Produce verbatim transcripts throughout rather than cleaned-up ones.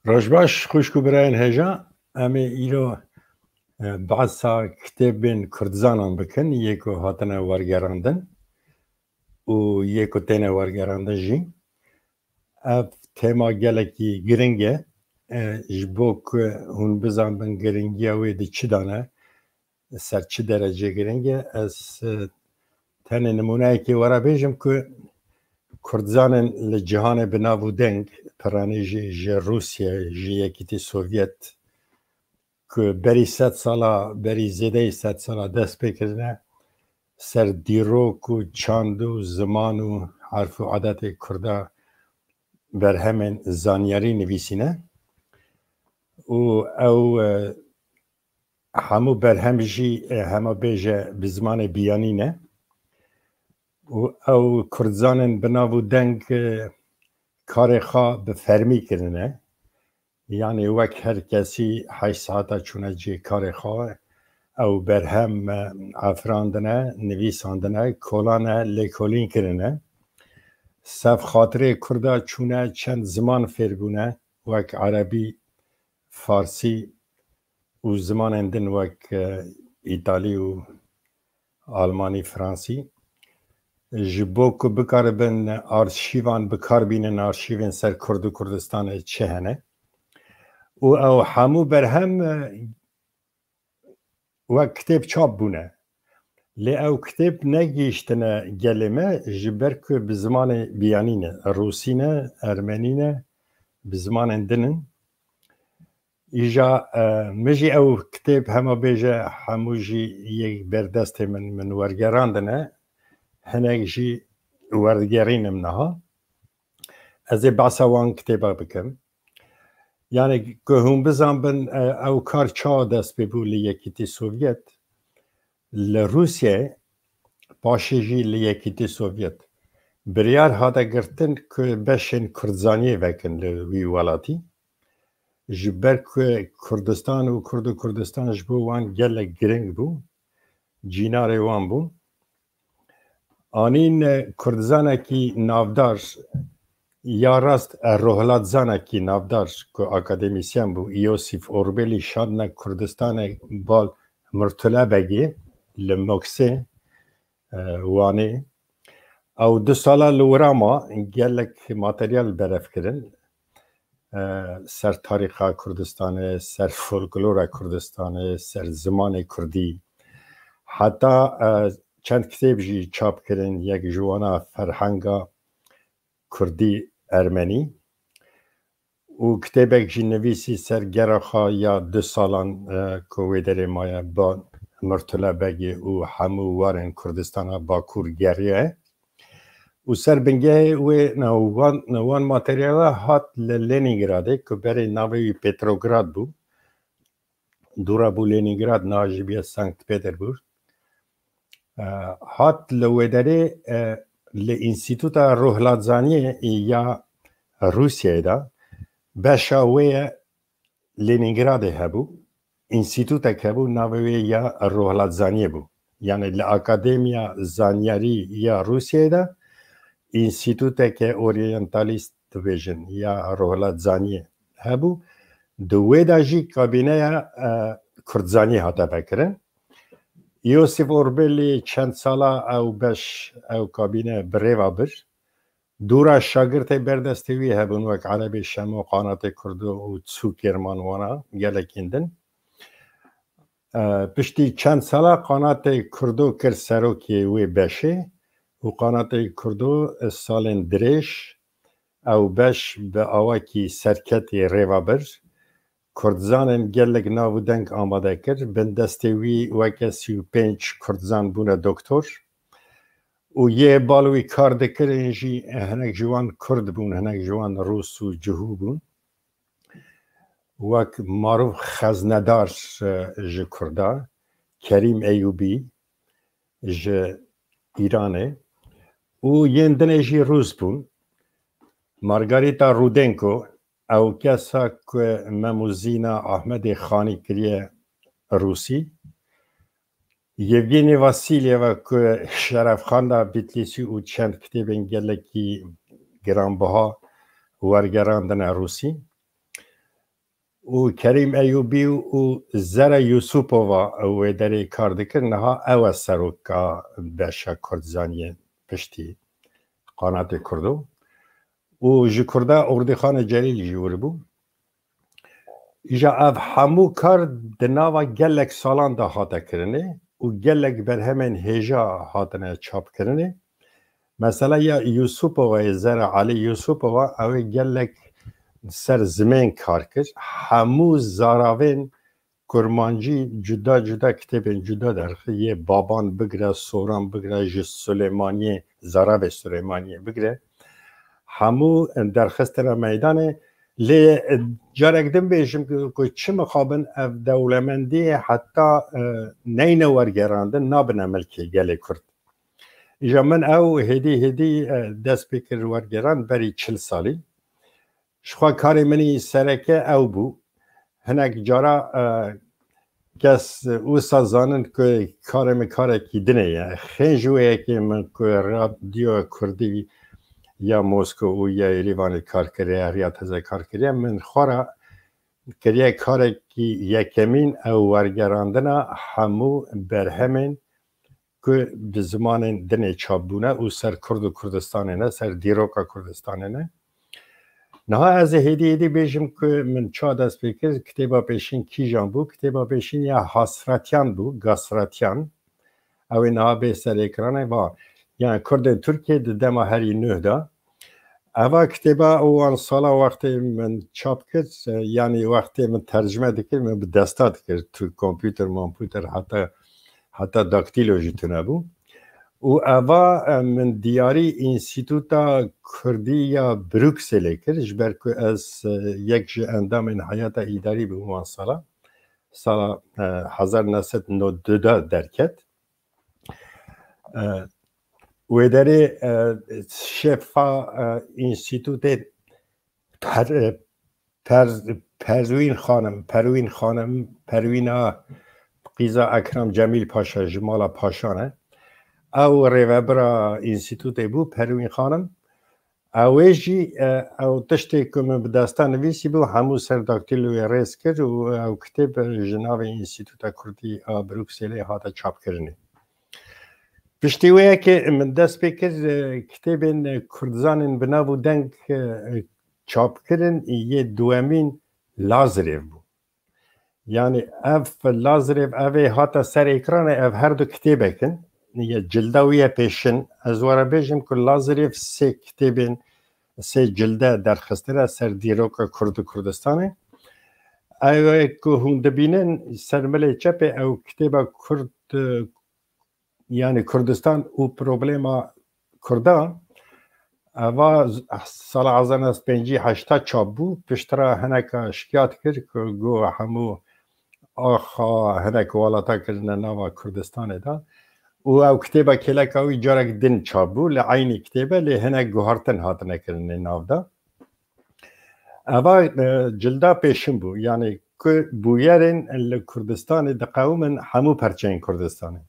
Roj baş, xwişk û birayên hêja. Em ê îro, e, behsa kitêbên Kurdizanan bikin, yê ku hatine wergerandin û yê ku têne wergerandin jî. Ev tema gelekî giring e. E, ji bo ku hûn bizanbin giringiya wê di çi de ne, ser çi derecê giring e, ez, e, tenê nimûneyekê we re bêjim ku Kurdizanin li cihanê bi nav û deng, piranî jî ji Rûsye, ji Yekîtî Sovyet, ku berî sed sala, berî zêdeyî sed sala dest pê kirine, ser dîrok û çand û ziman û erf û adetê Kurda berhemên zanyarî nivîsîne. Û ew, e, hemû berhem jî, e, hema bêje bi zimanê biyanî ne. Û ew Kurdizanin bi nav û deng, e, karê xwe bi fermî kirine. Yanî wek her kesî heşt saeta çûne cihê karê xwe, ew berhem, e, afirandine, nivîsandine, kolane, lêkolîn kirine. Sef xatirê Kurda çûne çend ziman fêr bûne, wek erebî, farsî û zimanên din wek, e, îtalî û almanî, fransî, ji bo ku bikaribin arşîvan bi kar bînin, arşîvên ser Kurd û Kurdistanê çi hene. Û ew hemû berhem, e, wek kitêb çap bûne. Lê ew kitêb negihîştine gelê me, ji ber ku bi zimanê biyanî ne, rûsî ne, ermenî ne, bi zimanên din in. Îja, e, min jî ew kitêb hema bêje hemû jî yek ber destê min, min wergerandine. Hinek jî werdigerînim niha. Ez ê behsa wan kitêba bikim. Yanî ku hûn bizanbin, e, ew kar çawa dest pê bû li Yekîtî Sovyet, li Rûsye, paşê jî li Yekîtî Sovyet. Biryar hate girtin ku beşên Kurdzaniyê vekin li wî welatî. Ji ber ku Kurdistan û Kurd û Kurdistan ji bo wan gelek giring bû, cînarê wan bû. Anîn, e, Kurdzanekî navdar, ya rast, e, rohlatzanekî navdar ku akademîsyen bû, Yosîf Orbelî şandine Kurdistanê bal Murtula Begê li Moksê, e, Wanê. Ew du sala li wira ma, gelek materyal berev kirin. E, ser tarîxa Kurdistanê, ser folklora Kurdistanê, ser zimanê Kurdî. Heta, e, çend kitêb jî çap kirin, yek ji wana Ferhenga Kurdî Ermenî. Û kitêbek jî nivîsî ser gera xwe ya du salan, e, ku wê derê maye ba Mirtula Begê û hemû warên Kurdistana Bakur geriye. Û ser bingehê wê ne wan, ne wan materyala hat li Lenîngradê, ku berê navê wî Petrograd bû, dûra bû Lenîngrad, niha jî bûye Sankt Peterburg. E, hat li wê derê, e, li Înstîtuta Rohlatzaniyê ya Rûsyayê de, beşa wê ye Lenîngradê hebû, înstîtutek hebû, navê wê ya Rohlatzaniyê bû. Yanî li Akademiya Zanyarî ya Rûsyayê de înstîtuteke oryantalîst dibêjin ya Rohlatzaniyê hebû. Di wê de jî kabîneya, e, Kurdzaniyê hate vekirin. Yosif Orbelî çend sala ew beş, ew kabîne bi rêva bir. Dûra şagirtê berdestê wî hebûn, wek Erebê Şemo, Qanatê Kurdo û Çûkêrman wana gelekîn din. E, piştî çend sala Qanatê Kurdo kir serokê wê beşê û Qanatê Kurdo salên dirêj ew beş bi awakî serketî rêva bir. Kurdizanên gelek nav û deng amade kir. Bin destê wî weke sî û pênc Kurdizan bûne doktor. Û yê bal wî kar dikirin jî hinek ji wan Kurd bûn, hinek ji wan Rûs û Cihû bûn. Wek Maruf Xeznedar, e, ji Kurda, Kerîm Eyûbî ji Îranê û yên dinê jî Rûs bûn. Margarita Rudenko, ew kesa ku Mem û Zîna Ahmedê Xanî kiriye Rûsî. Yevgenî Vasilyeva ku Şerefxanda Bitlîsî û çend kitêbên gelekî giranbiha wergerandine Rûsî. Û Kerîm Eyûbî û Zere Yusupova wê derê kar dikir, niha ew e seroka beşa Kurdizaniyê piştî Qanatê Kurdo. Û ji Kurda Ordîxanê Celîl jî wir bû. Îja ev hemû kar di nava gelek salan de hate kirinê û gelek berhemên hêja hatine çapkirinê. Mesela ya Yusupova, yê Zere Elî Yusupova, ew ê gelek ser zimên kar kir. Hemû zaravên kurmancî cuda cuda kitêbên cuda derxist. Yê Baban bigire, Soran bigire, ji Sulêmaniyê, zaravê Sulêmaniyê bigire. Hemû derxistine meydanê. Lê, e, carek din bêjim ku, ku çi mixabin ev dewlemendiyê heta, e, neyne wergerandin, nabine milkê gelê Kurd. Îja min ew hêdî hêdî, e, dest pê kir wergeran berî çil salî. Ji xwe karê min î sereke ew bû. Hinek cara, e, kes wisa zanin ku karê min karekî dinê ye. Xêr ji wê yekê min ku radyoya Kurdî ya Moskow û ya Yerîvanê kar kiriye, ya Riyad teze kar kiriye, min xwe re kiriye karekî yekemîn, ew wergerandina hemû berhemên ku bi zimanên dinê çap bûne û ser Kurd û Kurdistanê ne, ser dîroka Kurdistanê ne. Niha ez ê hêdî hêdî bêjim ku min ça dest pê kir, kitêba pêşîn kîjan bû? Kitêba pêşîn ya Hasratiyan bû, Gasratiyan. Ew ê niha bê ser êkranê, va, yani Kurdên Tirkiyê di dema herî nuh de. Eva kitêba û wan sala wextê min çap kir, e, yani wextê min tercime dikir, min bi desta dikir, tu kompûter, mompûter, heta, heta daktîlo jî tune bû. Û eva, e, min diyarî Înstîtuta Kurdî ya Brukselê kir, ji ber ku ez, e, yek ji endamên heyata îdarî bûm wan sala. Sala, e, hezar neh sed nod du de derket. E, wê derê, e, şêfa, e, Înstîtûtê Per-, e, Per-, Perwîn Xanim, Perwîn Xanim, Perwîna qîza Ekrem Cemîl Paşa ji mala Paşan e. Ew rêvebira Înstîtûtê bû, Perwîn Xanim. Ew ê jî, e, ew tiştê ku min bi desta nivîsî bû, hemû ser daktîloyê rêz kir û ew kitêb ji navê Înstîtuta Kurdî a Brukselê hate çapkirinê. Piştî wê yekê min dest pê kir, e, kitêbên Kurdizanên bi nav û deng, e, çapkirin, yê duwemîn Lazrêv bû. Yani ev Lazrêv, ev ê hate ser êkranê, ev her du kitêbek in. Yê cilda wî ye pêşin. Ez were bêjim ku Lazrêv sê kitêbên, sê cilde derxistine ser dîroka Kurd û Kurdistanê. Ew ê ku hûn dibînin ser milê çepê, ew kitêba Kurd, e, yani Kurdistan û problema Kurdan, eva z-, sala hezar neh sed pêncî heşta çap bû, piştre hineka şikayet kir ku got hemû axa hinek welata kirine nava Kurdistanê de. Û ew kitêba kêleka wî carek din çap bû, li eynî kitêbe lê hinek guhartin hatine kirinê nav de. Eva, e, cilda pêşin bû, yani ku bûyerên li Kurdistanê diqewimin hemû perçeyên Kurdistanê.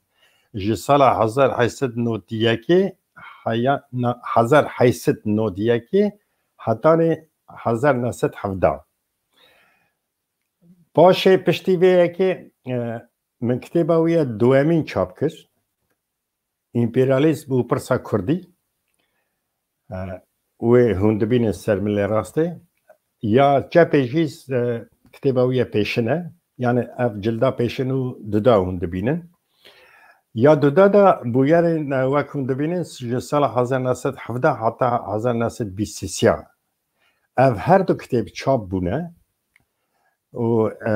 Ji sala hezar heyt sed nod yekê heya-, na-, hezar heyt sed nod yekê hetanê hezar neh sed hevdeh. Paşê piştî vê yekê, e, Min kitêba wî ya duwemîn çap kir. Împeryalîzm û pirsa kurdî. E, wê hûn dibînin ser milê rastê. Ya çepê jî, e, kitêba wî ya pêşin e. Yani ev cilda pêşin û duda hûn dibînin. Ya duda da bûyerên, e, wek hûn dibînin ji sala hezar neh sed hevdeh heta hezar neh sed bîst sisiya. Ev her du kitêb çap bûne û, e,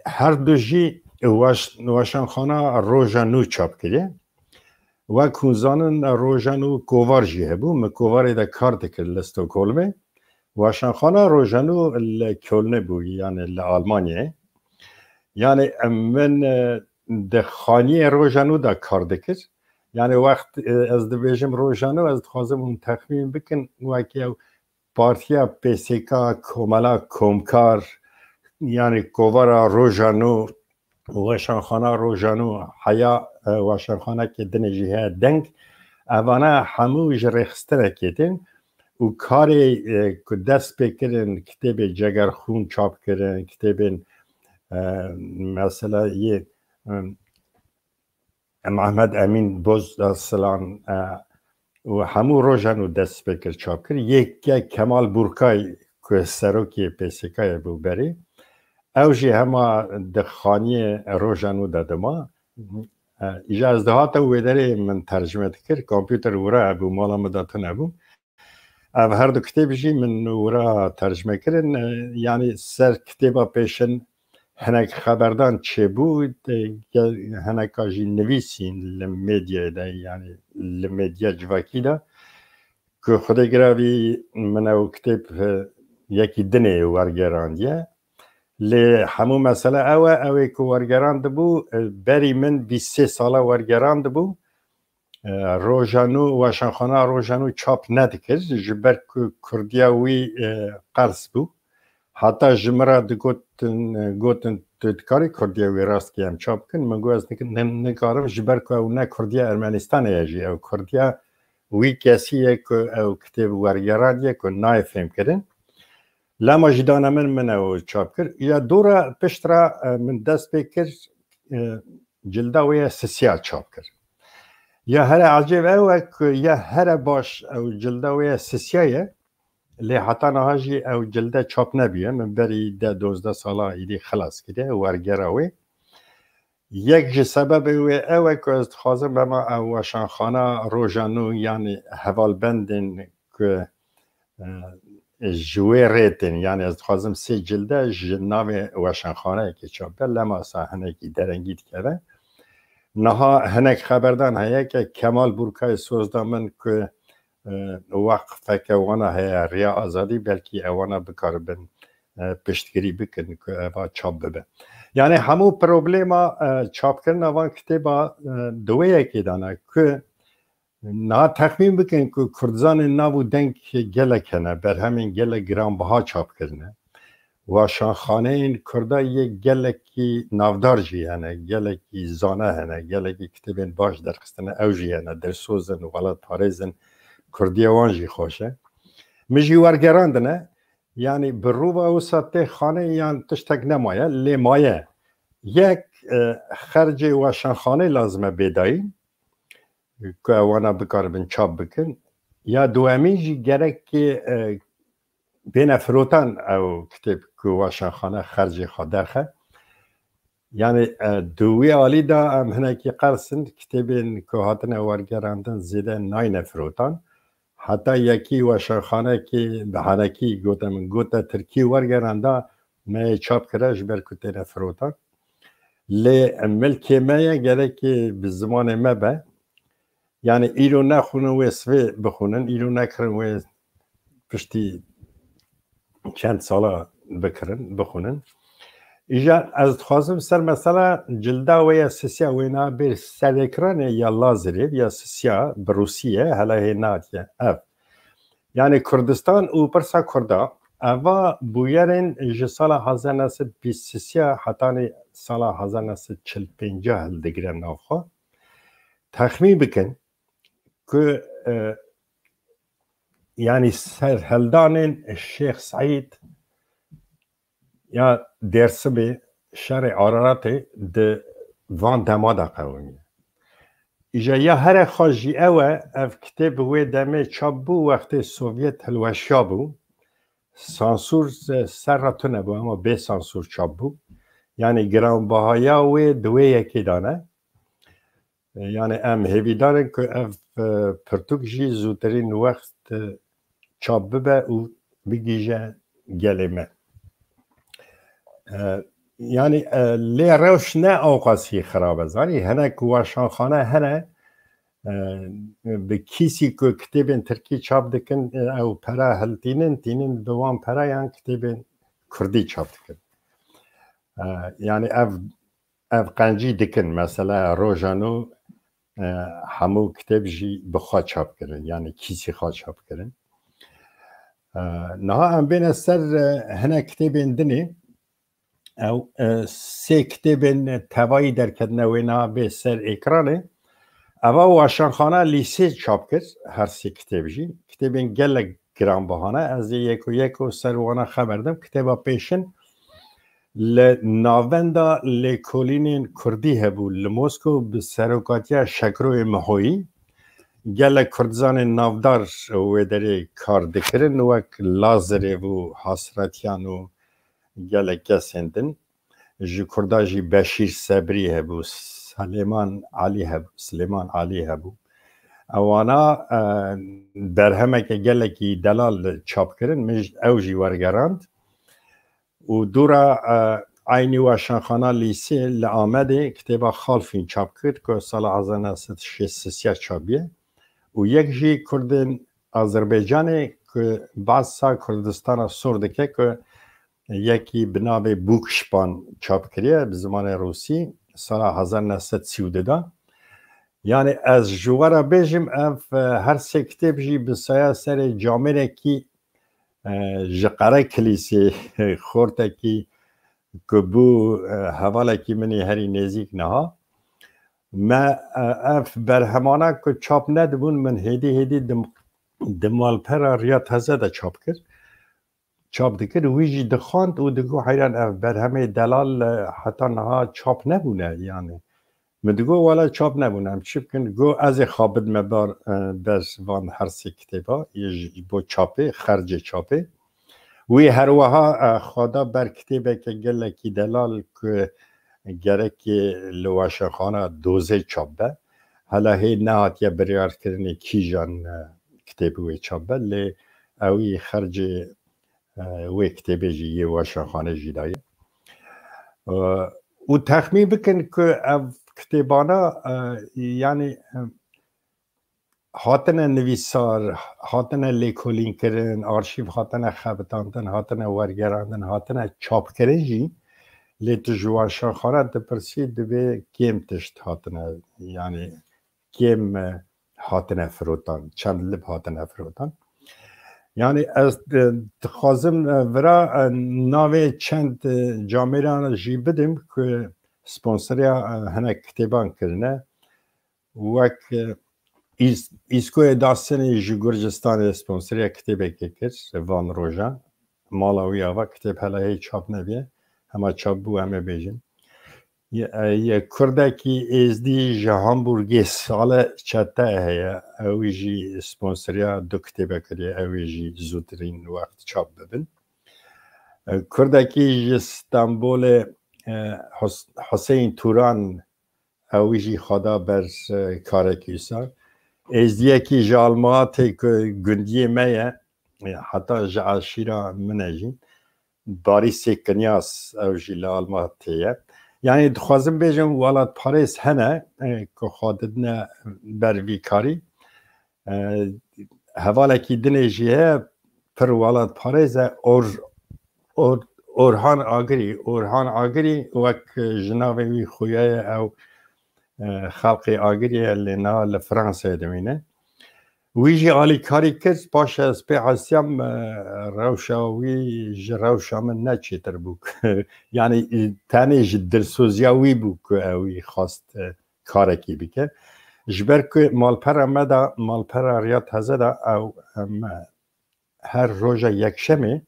her du jî weş-, weşanxana Roja Nû çap kiriye. Wek hûn zanin, Roja Nû kovar jî hebû. Min kovarê de kar dikir li Stockholmê. Weşanxana Roja Nû li Kölnê bû, yani li Almanyayê. Yani, em, min, e, di xaniyê Roja Nû de kar dikir. Yani wext, e, ez dibêjim Roja Nû, ez dixwazim hûn texmîn bikin, wekî ew partiya P S K, Komela Komkar, yani kovara Roja Nû, weşanxana Roja Nû, heya, e, weşanxanekê dinê jî heye Deng. Evana hemû ji rêxistinekê tên û karê, e, ku dest pê kirin, kitêbê Cegerxûn çap kirin, kitêbên, e, mesela yê, e, Mehmet Emîn Bozarslan, e, û hemû Roja Nû dest pê kir çap kir. Yê ke Kemal Burkay ku serokê P S K'yê bû berê, ew jî hema di xaniyê Roja Nû de dima. E, îja ez dihata wê derê min tercime dikir. Kompûter wira hebû, mala min de tune bû. Ev her du kitêb jî min wira tercime kirin. E, yanî ser kitêba pêşin hinek xeberdan çêbû, e, ge-, hineka jî nivîsîn li medyayê de, yanî li medya civakî de, ku Xwedê giravî min ew kitêb, e, yekî dinê wergerandiye. Lê hemû mesele ew e, ew ê ku wergerandibû, e, berî min bîst sê sala wergerandibû. E, Roja Nû, weşanxana Roja Nû çap nedikir, ji ber ku kurdiya wî, e, qels bû. Heta ji min re digotin, gotin, tu dikarî kurdiya wî rastî em çap bikin? Min got, ez nik-, nin-, nikarim, ji ber ku ew ne kurdiya Ermenistanê ye jî, ew kurdiya wî kesî ye ku ew kitêb wergerandiye ku nayê fêmkirin. Lema jî dane min, min ew çap kir. Ya dora pişt re, e, min dest pê kir, e, cilda wê ya sisiya çap kir. Ya here ecêb ew e ku ya here baş ew cilda wê ya sisiya ye, lê heta niha jî ew cilde çap nebûye. Min berî deh dozdeh sala êdî xilas kiriye wergera wê. Yek ji sebebê wê ew e ku ez dixwazim ema ew weşanxana Roja Nû, yanî hevalbendên ku, e, ji wê rê tên, yanî ez dixwazim sê cilde ji navê weşanxaneyekê çap be, lema sa hinekî derengî dikeve. Niha hinek xeberdan heye ke Kemal Burkay soz da min ku, e, weqfeke wana heye, Riya Azadî, belkî ewana bikaribin, e, piştgirî bikin ku eva çap bibe. Yanî hemû problema, e, çapkirina van kitêba, e, di wê yekê de ne ku niha texmîn bikin ku Kurdizanên nav û deng gelek hene, berhemên gelek giranbiha çap kirine. Weşanxaneyên Kurda yê gelekî navdar jî hene, gelekî zana hene, gelekî kitêbên baş derxistine, ew jî hene, dilsoz in, welatparêz in, kurdiya wan jî xweş e. Min jî wergerandine, yanî bi rûva wisa tê xanê yan tiştek nemaye, lê maye. Yek, e, xercê weşanxanê lazim e bê dayîn, ku ewana bikaribin çap bikin. Ya duwemîn jî gerekê, e, bêne firotan ew kitêb ku weşanxane xercê xwe derxe. Yanî, e, di wî alî de em hinekî qels in, kitêbên ku hatine wergerandin zêde nayne firotan. Heta yekî weşanxanekî bi henekî gote min, gote tirkî wergeranda, me yê çap kire ji ber ku têne firotan. Lê milkê me ye, gerekê bi zimanê me be. Yanî îro nexwînin wê sivê bixwînin, îro nekirin wê piştî çend sala bikirin, bixwînin. Îja ez dixwazim ser mesela cilda wê ya sisiya wêna bê serêkiranê ya Lazaryev ya sisiya bi rûsî ye, hela hê natiye ev. Yanî Kurdistan û pirsa Kurda, eva bûyerên ji sala hezar neh sed bîst sisiya hetanî sala hezar neh sed çil pênca hildigire navxwe. Texmîn bikin ku, e, yanî serhildanên Şêx Seîd ya Dêrsimê, şerê Araratê di van dema de qewimiye. Îja ya here xwe jî ew e, ev kitêb wê demê çap bû, wextê Sovyet hilweşiya bû. Sansûr, e, ser re tune bû, ama bê sansûr çap bû. Yanî giranbahaya wê di wê yekê de ne. E, yanî em hêvîdar in ku ev, e, pirtûk jî zûtirîn wext, e, çap bibe û bigihîje gelê me. E, yanî, e, lê rewş ne ewqasî xirab e. Zanî, hinek weşanxane hene, e, bi kîsî ku kitêbên tirkî çap dikin, e, ew pere hiltînin, tînin bi wan pereyan kitêbên kurdî çap dikin. E, yanî ev, ev qencî dikin. Mesela roja nû, e, hemû kitêb jî bi xwe çap kirin, yanî kîsî xwe çap kirin. E, niha em bêne ser, e, hinek kitêbên dinê. Ew, e, sê kitêbên tevayî derketine wê niha bê ser êkranê. Eva weşanxana lîsê çap kir, her sê kitêb jî. Kitêbên gelek giranbahane. Ez ê yeko yeko ser wana xeber dim. Kitêba pêşin li Navenda Lêkolînên Kurdî hebû li Moskow bi serokatiya Şekroyê Mihoyî. Gelek Kurdistanên navdar wê derê kar dikirin, wek Lazarêv û Hasretiyan û gelek kesên din. Ji Kurda jî Beşîr Sebrî hebû, Silêman Alî hebû, Silêman Alî hebû. Ewana, e, berhemeke gelekî delal çap kirin, min j-, ew jî wergerand. Û dûra, e, eynî weşanxana lîsê li Amedê kitêba Xalfîn çap kir, ku sala hezar neh sed şêst sê çapiye. Û yek jî Kurdên Azerbaycanê ku behsa Kurdistana sor dike, ku yekî bi navê Bûkşpan çap kiriye bi zimanê rûsî, sala hezar neh sed sî û du de. Yanî ez ji we re bêjim, ev, e, her sê kitêb jî bi saya serê camêrekî, e, ji qere kilîsê xortekî ku bû, e, hevalekî min ê herî nêzîk niha. Me, e, ev berhemana ku çap nedibûn, min hêdî hêdî di, di malpera Riya Teze de çap kir. Çap dikir, wî jî dixwand û digot, heyran, ev berhemê delal, e, heta niha çap nebûne, yanî. Min digot, wela çap nebûne, em çi bikin? Got, ez ê xwe bidime bar, e, ber van her sê kitêba, yê ji bo çapê, xercê çapê. Wî her wiha, e, xwe da ber kitêbeke gelekî delal ku gerekê li weşanxana dozê çap be. Hela hê nehatiye biryarkirinê kîjan, e, kitêbê wê çap be, lê ewî xercê, e, wê kitêbê jî yê weşanxanê jî daye. E, û texmîn bikin ku ev kitêbana, e, yanî, e, hatine nivîsar, hatine lêkolînkirin, arşîv hatine xebitandin, hatine wergerandin, hatine çapkirin jî, lê tu ji weşanxane dipirsî, divê kêm tişt hatine, yanî kêm, e, hatine firotan, çend lib hatine firotan. Yanî ez, e, dixwazim, e, vira, e, navê çend, e, camêran jî bidim ku sponsoriya, e, hinek kitêban kirine. Wek, e, Îs-, Îskoyê Dasinê ji Gurcistanê sponsoriya kitêbekê kir, van rojan. Mala wî ava kitêb hela hê çap nebiye. Hema çap bû, em ê bêjin. Ye, e, ye Kurdekî Êzdî ji Hamburgê Sale Çete heye. Ew jî sponsoriya du kitêbe kiriye. Ew ê jî zûtirîn wext çap bibin. E, Kurdekî ji Stenbolê, e, Hus-, Huseyîn Turan, ew jî xwe da ber, e, karekî wisa. Êzdiyekî ji Almatê ku gundiyê me ye, e, heta ji eşîra min e jî. Barîsê Kinyas, ew jî li Almatê ye. Yanî dixwazim bêjim, welatparêz hene, e, ku xwe didine ber vî karî. E, hevalekî dinê jî heye, pir welatparêz e, Or-, Or-, Orhan Agirî. Orhan Agirî wek ji navê wî xuya ye, ew, e, xelqê Agirî ye, lê niha li Fransayê dimîne. Wî jî alîkarî kir, paşê ez pê hesiyam, e, rewşa wî ji rewşa min ne çêtir bû. Yanî, e, tenê ji dilsoziya wî bû ku ew wî xwest, e, karekî bike. Ji ber ku malpera me de, malpera Riya Teze de ew, em, e, her roja yekşemê,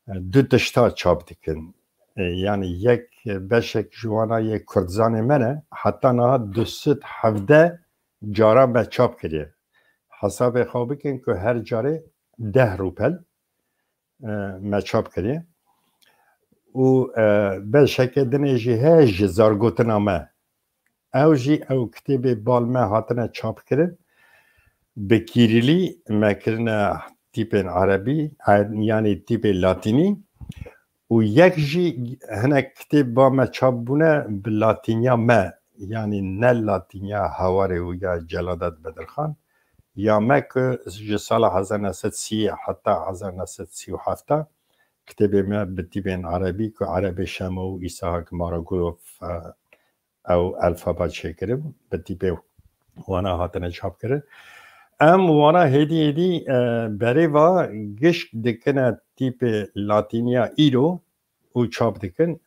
e, du tişta çap dikin. E, yanî yek beşek ji wana yê Kurdzanê me ne, heta niha du sed hevdeh cara me çap kiriye. Hesabê xwe bikin ku her carê deh rûpel, e, me çap kiriye. Û, e, beşeke dinê jî heye ji zargotina me. Ew jî, ew kitêbê bal me hatine çapkirin. Bi kîrîlî me kirine tîpên erebî, e, yanî tîpê latînî. Û yek jî hinek kitêb ba me çap bûne bi latînya me, yanî ne latînya hewarê û ya Celadet Bedirxan, ya me ku ji sala hezar neh sed sî heta hezar neh sed sî û heft kitêbê me bi tîpên erebî ku Erebê Şemo û Îsahak Maragulov, e, ew elfaba çêkirib, bi tîpê wana hatine çapkirin. Em wana hêdî hêdî, e, berê va gişk dikine tîpê latîniya îro û çap dikin.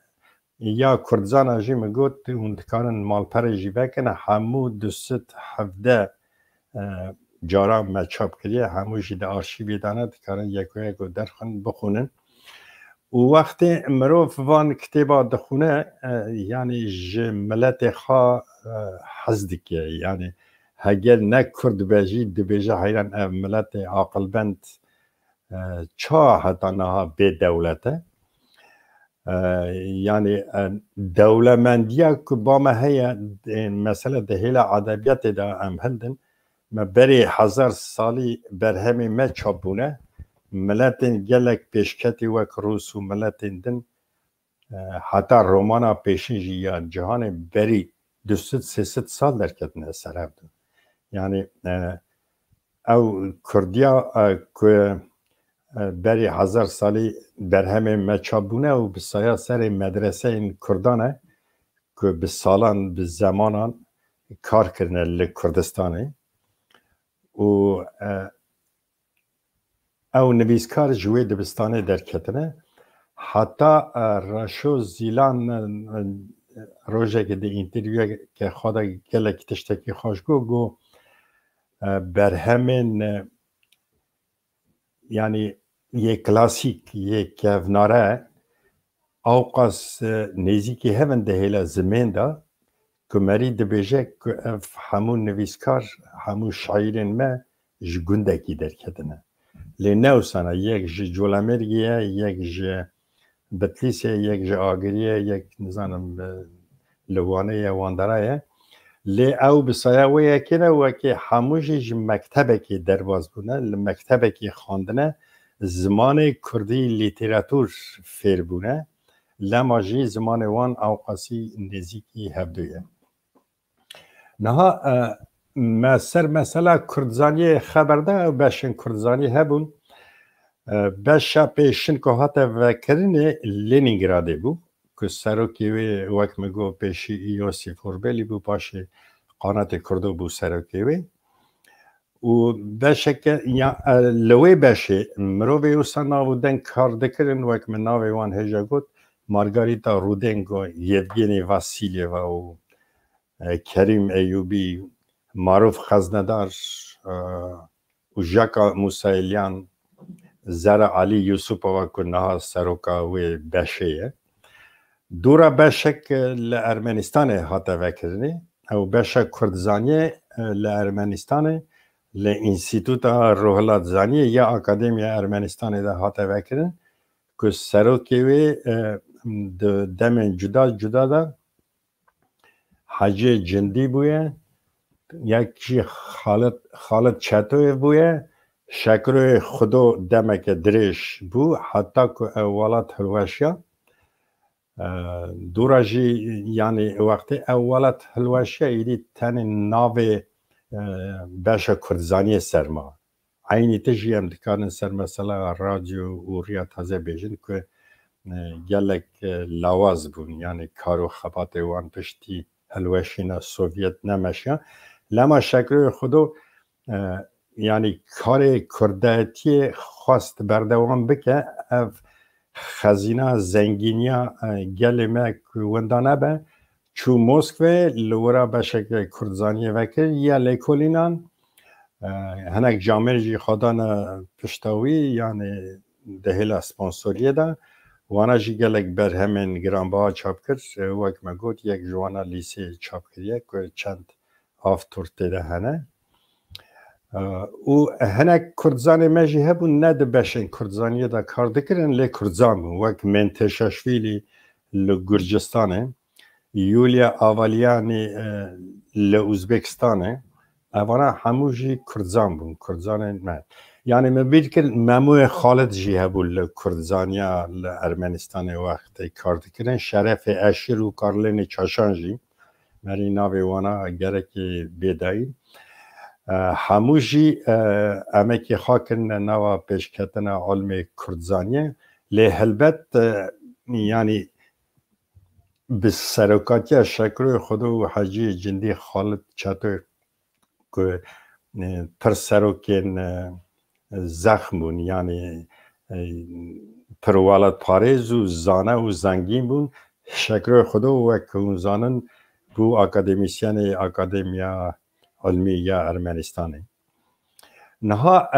Ya Kurdzana jî min got, hûn dikarin malperê jî vekin, hemû du sed hevdeh, e, cara me çap kiriye, hemû jî di arşîvê de ne, dikarin yeko yeko derxin, bixwînin. Û wextê mirov van kitêba dixwîne, e, yanî ji miletê xwe, e, hez dike. Yanî heger ne Kurd be jî dibêje, heyran ev miletê aqilbend, e, ça heta niha bê dewlet e. E, yanî, e, dewlemendiya ku ba me heye, e, mesele di hêla edebiyatê de em hildin, me berê hezar salî berhemê me çap bûne, miletên gelek pêşketî wek Rûs û miletên din, e, heta romana pêşîn jî ya cihanê berî du sed sê sed sal derketine ser hev de. Yanî, e, ew Kurdiya, e, ku, e, berî hezar salî berhemên me çap bûne û bi saya serê medreseyên Kurdan e ku bi salan, bi zemanan kar kirine li Kurdistanê. Û, e, ew nivîskar ji wê dibistanê derketine. Heta, e, Reşo Zîlan, e, e, rojekê di întervyûyeke xwe de gelek tiştekî xweş got, got, e, berhemên, e, yanî yê klasîk, yê kevnare, ewqas, e, nêzîkî hev in di hêla zimên de, ku merî dibêje ku ev hemû nivîskar, hemû şaîrên me ji gundekî derketine. Lê ne wisa ne, yek ji Colemêrgê ye, yek ji Bitlîsê, yek ji Agiriyê, yek, nizanim, e, li Wanê ye, Wandera ye. Lê ew bi saya wê yekê ne, wekî hemû jî ji mektebekê derbas bûne, li mektebekê xwendine, zimanê kurdî, lîteratûr fêr bûne, lema jî zimanê wan ewqasî nêzîkî hevdû ye. Niha, e, me ser mesela kurdzaniyê xeber da, ew beşên kurdzanî hebûn. E, beşa pêşin ku hate vekirinê Lenîngradê bû, ku serokê wê, wek min got, pêşî Yosîf Orbelî bû, paşê Qanatê Kurdo bû serokê wê. Û beşeke, ya, e, li wê beşê mirovê wisa nav û deng kar dikirin, wek min navê wan hêja got, Margarita Rudengo, Yevgenî Vasilyeva û, e, Kerîm Eyûbî, Maruf Xeznedar, e, û Jaka Musailyan, Zera Alî Yusupova ku niha seroka wê beşê ye. Dûra beşek, e, li Ermenistanê hate vekirinê. Ew beşa kurdzaniyê, e, li Ermenistanê, li Înstîtuta Rohilatzaniyê ya Akademiya Ermenistanê de hate vekirin, ku serokê wê, e, di demên cuda cuda de Hecê Cindî bûye, yek jî Xalid, Xalid Çetoyev bûye, Şekiroyê Xudo demeke dirêj bû, heta ku ew welat hilweşiya. E, dûra jî, yanî wextê ew welat hilweşiya, êdî tenê navê, e, beşa kurdzaniyê ser ma. Eynî tişt jî em dikarin ser mesela radyo û riya taze bêjin ku, e, gelek, e, lawaz bûn, yanî kar û xebatê wan piştî hilweşîna Sovyet nemeşiya. Lema Şekiroyê Xudo, e, yanî karê kurdayetiyê xwest berdewam bike, ev xezîna, zengîniya, e, gelê me ku winda nebe, çû Moskvê, li wira beşeke kurdzaniyê vekir ya lêkolînan, e, hinek camêr jî xwe dane pişta wî, yanî di hêla sponsoriyê de, Wana jî gelek berhemên giranbaha çap kir. Wek me got, yek ji wana lîseyê çap kiriye ku çend av tort tê de hene. Û hinek kurdzanê me jî hebûn, ne di beşên kurdzaniyê de kar dikirin, lê kurdzan bûn, wek Menteşeşvîlî li Gurcistanê, Yulia Avalyanî, e, li Uzbekistanê. Evana hemû jî kurdzan bûn, kurdzanên me. Yanî min bîr kir, Memoyê Xalid jî hebû li kurdzaniya li Ermenistanê wextê kar dikirin. Şerefê Eşir û Karlênê Çaşan jî. Merî navê wana gerekê bê dayîn. E, hemû jî, e, emekê xwe kirine nava pêşketina ilmê kurdzaniyê. Lê helbet, e, yanî bi serokatiya Şekroyê Xudo û Heciyê Cindî Xalid Çetoy ku, e, pir serokên, e, zexm bûn, yanî, e, pir welatparêz û zane û zengîn bûn. Şekroyê Xudo, wek hûn zanin, bû akademîsyenê Akademiya Ilmî ya Ermenistanê. Niha,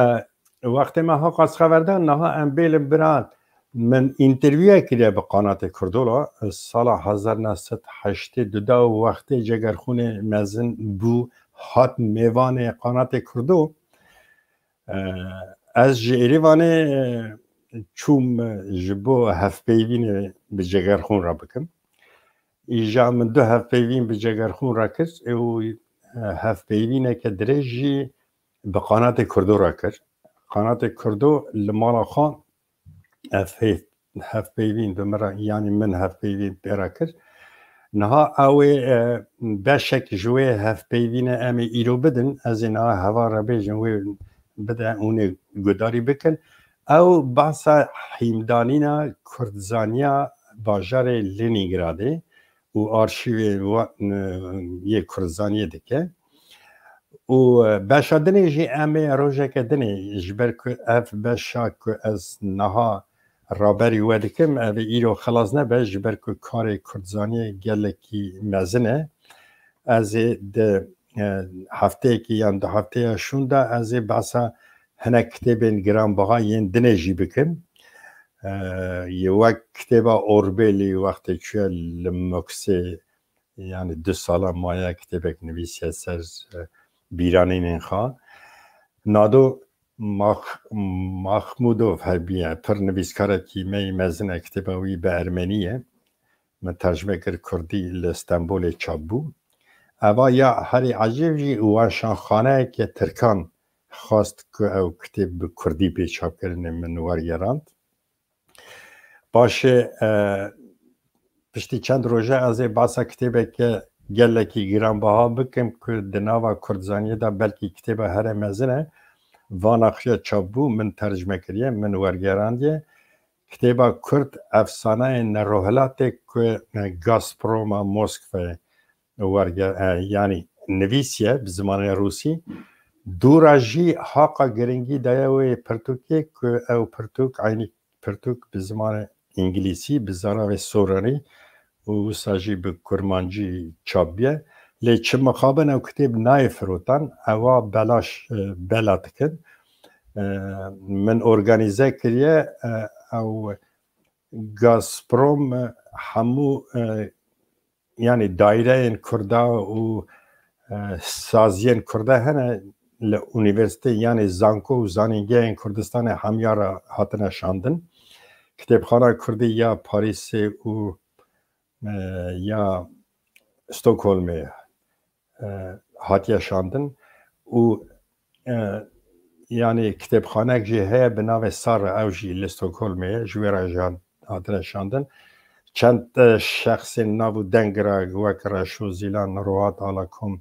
e, wextê me ha qas xeber da, niha em bêlin bira min întervîyek kiriye bi Qanatê Kurdo la, e, sala hezar neh sed heştê du da û wextê Cegerxûnê mezin bû, hat mêvanê Qanatê Kurdo. E, ez ji Êrîvanê, e, çûm, e, ji bo hevpeyvînê bi Cegerxûn re bikim. Îja min du hevpeyvîn bi Cegerxûn re kir û, e, hevpeyvîneke dirêj jî bi Qanatê Kurdo re kir. Qanatê Kurdo li mala xwe ev hê-, hevpeyvîn bi min re, yanî min hevpeyvîn pê re kir. Niha ew ê, e, beşek ji wê hevpeyvînê em ê îro bidin, ez ê niha heval re bêjim wê bide hûn ê gudarî bikin. Ew behsa hîmdanîna kurdzaniya bajarê Lenîngradê û arşîvê wa-, yê kurdzaniyê dike. Û, e, beşa dinê jî em ê rojeke dinê, ji ber ku ev beşa ku ez niha raberî we dikim, ev ê îro xilas nebe, ji ber ku karê kurdzaniyê gelekî mezin e. Ez ê di, e, hefteyekî yan du hefteya şûn de ez ê behsa hinek kitêbên giranbaha yên dinê jî bikim. E, yê wek kitêba Orbelî wextê çûye li Moksê, yanî du sala maye kitêbek nivîsiye ser, e, bîranînên xwe. Nado Max-, Maxmudov hebiye, pir nivîskarekî me yî mezin e, kitêba wî bi ermenî ye. Min tercme kir kurdî, li Stenbolê çap bû. Eva ya herî ecêb jî weşanxaneyeke tirkan xwest ku ew kitêb bi kurdî bê çapkirinê, min wergerand. Paşê, e, piştî çend roje ez ê behsa kitêbeke gelekî giranbaha bikim ku di nava kurdzaniyê de belkî kitêba here mezin e. Vana xuya çap bû, min tercme kiriye, min wergerandiye. Kitêba Kurd, Efsaneyên Nerohilatê ku, e, Gazproma Moskwayê werge-, e, yanî nivîsiye bi zimanê rûsî. Dûra jî haqa giringî daye wê pirtûkê ku ew pirtûk eynî pirtûk bi zimanê îngilîsî, bi zaravê soranî û wisa jî bi kurmancî çap biye. Lê çi mixabin ew kitêb nayê firotan, ewa belaş, e, bela dikin. E, min organîze kiriye, e, ew Gazprom, e, hemû, e, yanî daîreyên Kurda û, e, saziyên Kurda hene li unîversîteyê, yanî zanko û zanîngehên Kurdistanê hemiya re hatine şandin. Kitêbxana Kurdî ya Parîsê û, e, ya Stockholmê, e, hatiye şandin û, e, yanî kitêbxanek jî heye bi navê Sarre, ew jî li Stockholmê ye, ji wê re jî hat-, hatine şandin. Çend, e, şexsên nav û deng re wek Reşo Zîlan, Rohat Alakom,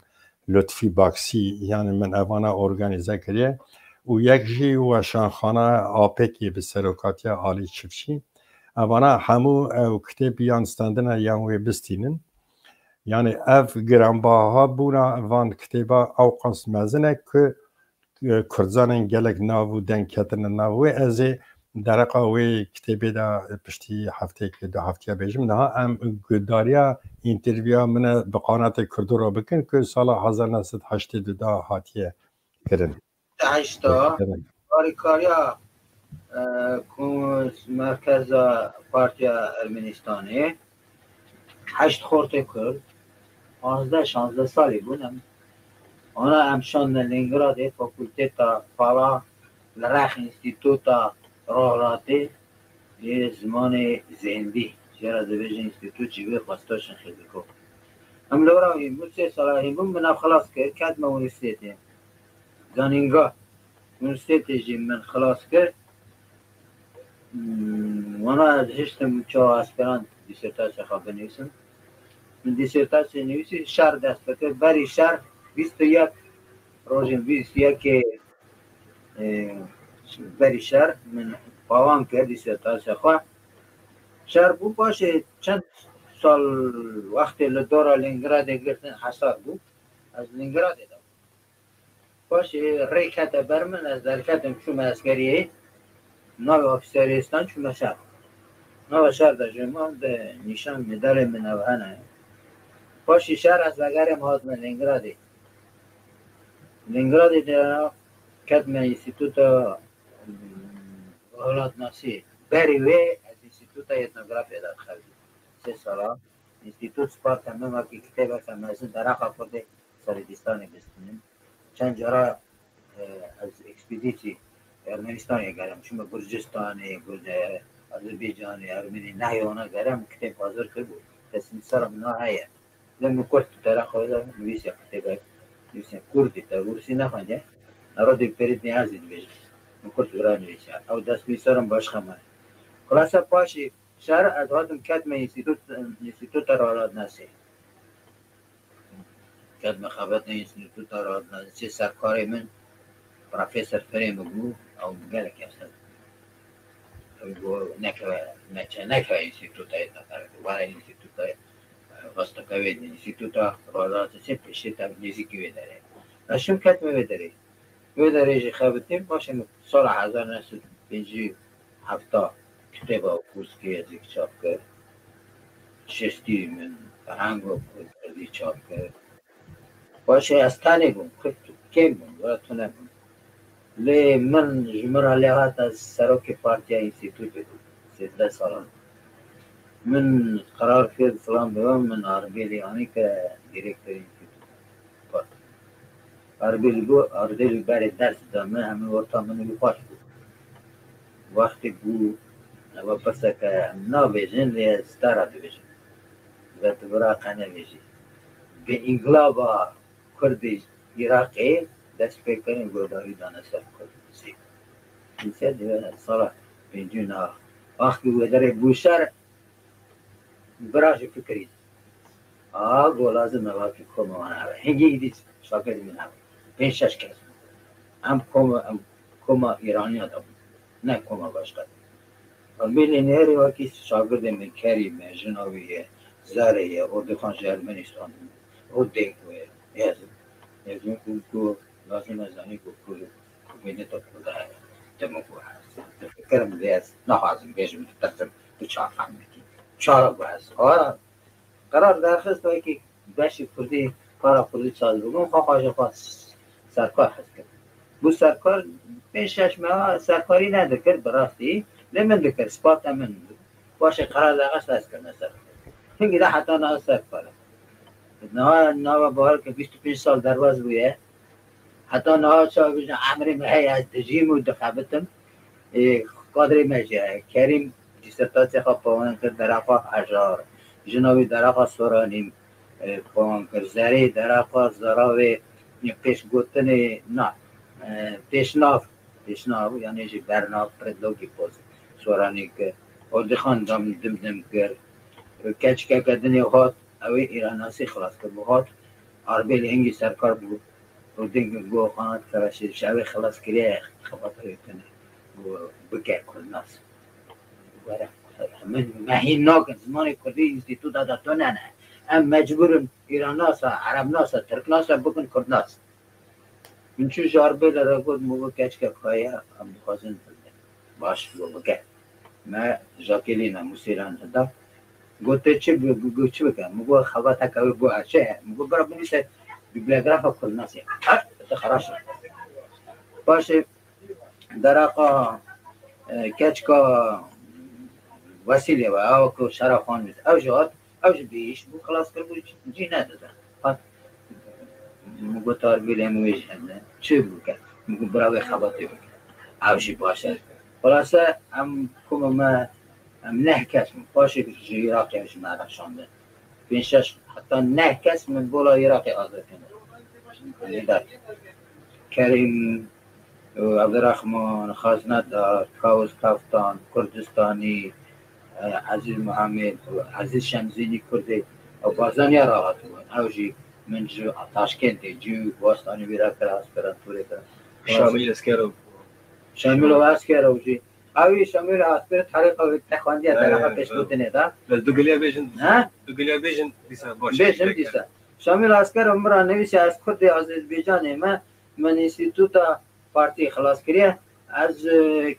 Lutfî Baksî, yanî min evana organîze kiriye û yek jî weşanxana Apekê bi serokatiya Alî Çiftçî. Evana hemû ew kitêb yan standine yan wê bistînin. Yanî ev giranbaha bûna van kitêba ewqas mezin e ku, e, kurdzanên gelek nav û deng ketine nav wê. Ez ê dereqa wê kitêbê de piştî hefteyekê du heftiya bêjim. Niha em gudariya întervîya min e bi Qanatê Kurdo re bikin ku sala hezar neh sed heştê du de hatiye kirin. Heşta, harîkariya e, ku merkeza Partiya Ermenistanê, heşt xortê Kurd, panzdeh şanzdeh salî bûn em. Ana em şandin Lêngradê, fakulteta pala li rex Înstîtuta Rohatê yê Zimanê Zêndî, jê re dibêjin Înstîtût Cîvê Xwestaşên Xêdiko. Em li wira hîn bûn, sê sala hîn bûn, min ev xilas kir, ketme unîvêrsîtetê. Zanînga unîvêrsîtetê jî min xilas kir. Hmm, wana ez hiştim çawa esperan disertasya xwe binivîsim. Min disertasya nivîsî, şer dest pê kir. Berî şer, bîst û yek rojên bîst û yekê, e, berî şer min pawan kir disertasya xwe. Şer bû, paşê çend sal wextê li dora Lêngradê girtin hesar bû. Ez Lêngradê de bûm. Paşê rê kete ber min, ez derketim, çûme eskeriyê. Navê ofîserê stan çûme şer. Nava şer de jî man de nîşan medalê min ev hene. Paşê şer ez vegerim hatime Lêngradê. Lêngradê de ketime Înstîtuta, hmm, Welatnasî. Berî wê ez Înstîtuta Etnografyê de dixebitîm. Sê sala. Înstîtût sparta min wekî kitêbeke mezin dereqa Kurdê serê dîstanê bistînim. Çend cara, e, ez ekspedîsî Ermenistanê gerim. Çûme Gurcistanê, Gurce-, Azerbaycanê, Ermenî nehê wana gerim, kitêb hazir kiribû. Destnîsara min heye. Lê min kurt dereqa wê de nivîsiya kitêbek, nivîsiya kurdî, te rûsî nexwendiye. Narodê pêrî niyazî dibêjin. Min kurt vira nivîsiya. Ew destnîsara min başqa me. Xulasa paşî şer ez hatim ketme înstîtût, înstîtuta Rohatnasê. Ketme xebetê înstîtuta Rohatnasê, serkarê min Profesor Firê min bû, ew gelek yasa. Ew got, nekeve, neçe, nekeve înstîtuta Etnografyê, were înstîtuta, e, Xwesteke wê de, înstîtuta Rohatnasê pêşê te nêzîkî wê derê. Ez çûm ketme wê derê. Wê derê jî xebitîm, paşê min sala hezar neh sed pêncî û heft kitêba Kûrskî ez ê çap kir. Şêstî min ferhengo kurdî çap kir. Paşê ez tenê bûm, kurd kêm bûn, wira tune bûn. Lê min ji min re lê hat, ez serokê partiya înstîtûtê bûm, sêzdeh salan. Min qerar kir, filan bibe, min Arbêlî anî ke direktorê înstîtûtê. Arbêlî got, Arbêlî berê ders da min, hemî orta min û xweş bû. Wextê bû, eva pirseke em nabêjin, lê ez te re dibêjim. Ve tu vira qe nebêjî. Bi înqilaba Kurdê Iraqê dest pê kirin, guhdarî dane ser Kurd. Nîse dibe sala pêncî û neh. Wextê wê derê bû şer, bira jî fikirî. A, go lazim e vakî koma wan hebe. Hingî dî şagird min hebe. Pênc şeş kes. Em koma, em koma Îraniya de bûn. Ne koma başqa. Em bêlê nêrê vakî şagirdê min Kerîm e, jina wî ye, Zerê ye, Ordîxan ji Ermenistan, Rûdê ye. Ez, ez ku, ku lazim e zanî ku, ku, ku wê ne to Kurda hebe. Te min ku ez. Te fikirim vê ez naxwazim bêjim, tu tersim, tu çaxan bikî. Çara ku ez. Ara, Qerar derxist wekî beşî kurdî, para kurdî saz bibin, xwe xwe ji xwe serkar hez kir. Bû serkar pênc şeş meha serkarî nedikir, bi rastî lê min dikir, spata min bû. Paşê qerar derxist ez kirme serkar. Hingî de heta niha serkar e. Niha nava bahar ke bîst û pênc sal derbas bûye. Heta niha çawa bêjin, emrê min heye, ez dijîm û dixebitim. Ê, kadrê me jî heye. Kerîm dîsertasya xwe pawan kir dereqa Hejar. Jina wî dereqa Soranî, e, pawan kir. Zerê dereqa Zaravê, e, pêşgotinê, na, e, pêşnav, pêşnav, yanî jî bernav, predlogî poz Soranî kir. Ordîxan dam dim dim kir. Keçikeke dinê hat, ew ê Îranasî xilas kir. Hat, Arbêlî hingî serkar bû. Û ding go qanat kere şêrşavê xilas kiriye, xebata wê tune. Go bike kurdnas. Were, min mehîn nakin, zimanê kurdî înstîtuta de tune ne. Em mecbûr in îrannasa, erebnasa, tirknasa bikin kurdnas. Min çû ji Arbêlî re got, min got, keçike kaya, em dixwazin baş lo bike. Me Jacqueline Musêlan da. Got, tê çi bi-, bi-, bi-, çi bike? Min got, xebateke wê got, çi ye? Min got, bira binivîse bibliografa kurdnasê. Ha, te xeraş e. Paşê dereqa, Keçika Wesîlê ve, ew ku Şeref Xan bî, ew jî hat, ew jî bêhîş bû, xilas kiribû, cî nedide. Hat, min got, "Tarbîlê min wê jî hene, çi bike?" Min got, "Bira wê xebatê bike." Ew jî baş e. Xulase, em kuma me, em neh kes bûn. Paşê ji Iraqê ji me re şandin. Pênc şeş, heta neh kes min bola Iraqê hazir kirin. Kandidat. Kerîm, Abdurrahman, Xaznedar, Kawus Kaftan, Kurdistanî, e, Ezîz Muhammed, Ezîz Şemzînî Kurdê, ew Barzaniya re hatibûn. Ew jî min ji Taşkentê, cî Bostanî vîra kir, Askeran Turê kir. Şamîl Eskerov. Şamîl Eskerov jî. Ew jî Şamîl Asker terîqa wê te xwendiye, terîqa pêşgotinê de. Bes du giliya bêjin, ha? Du giliya bêjin, dîsa baş. Bêjin dîsa. Şamîl Asker min re nivîsiya, "Ez Kurdê Azerbaycanê me, min înstîtuta partiyê xilas kiriye. Ez, e,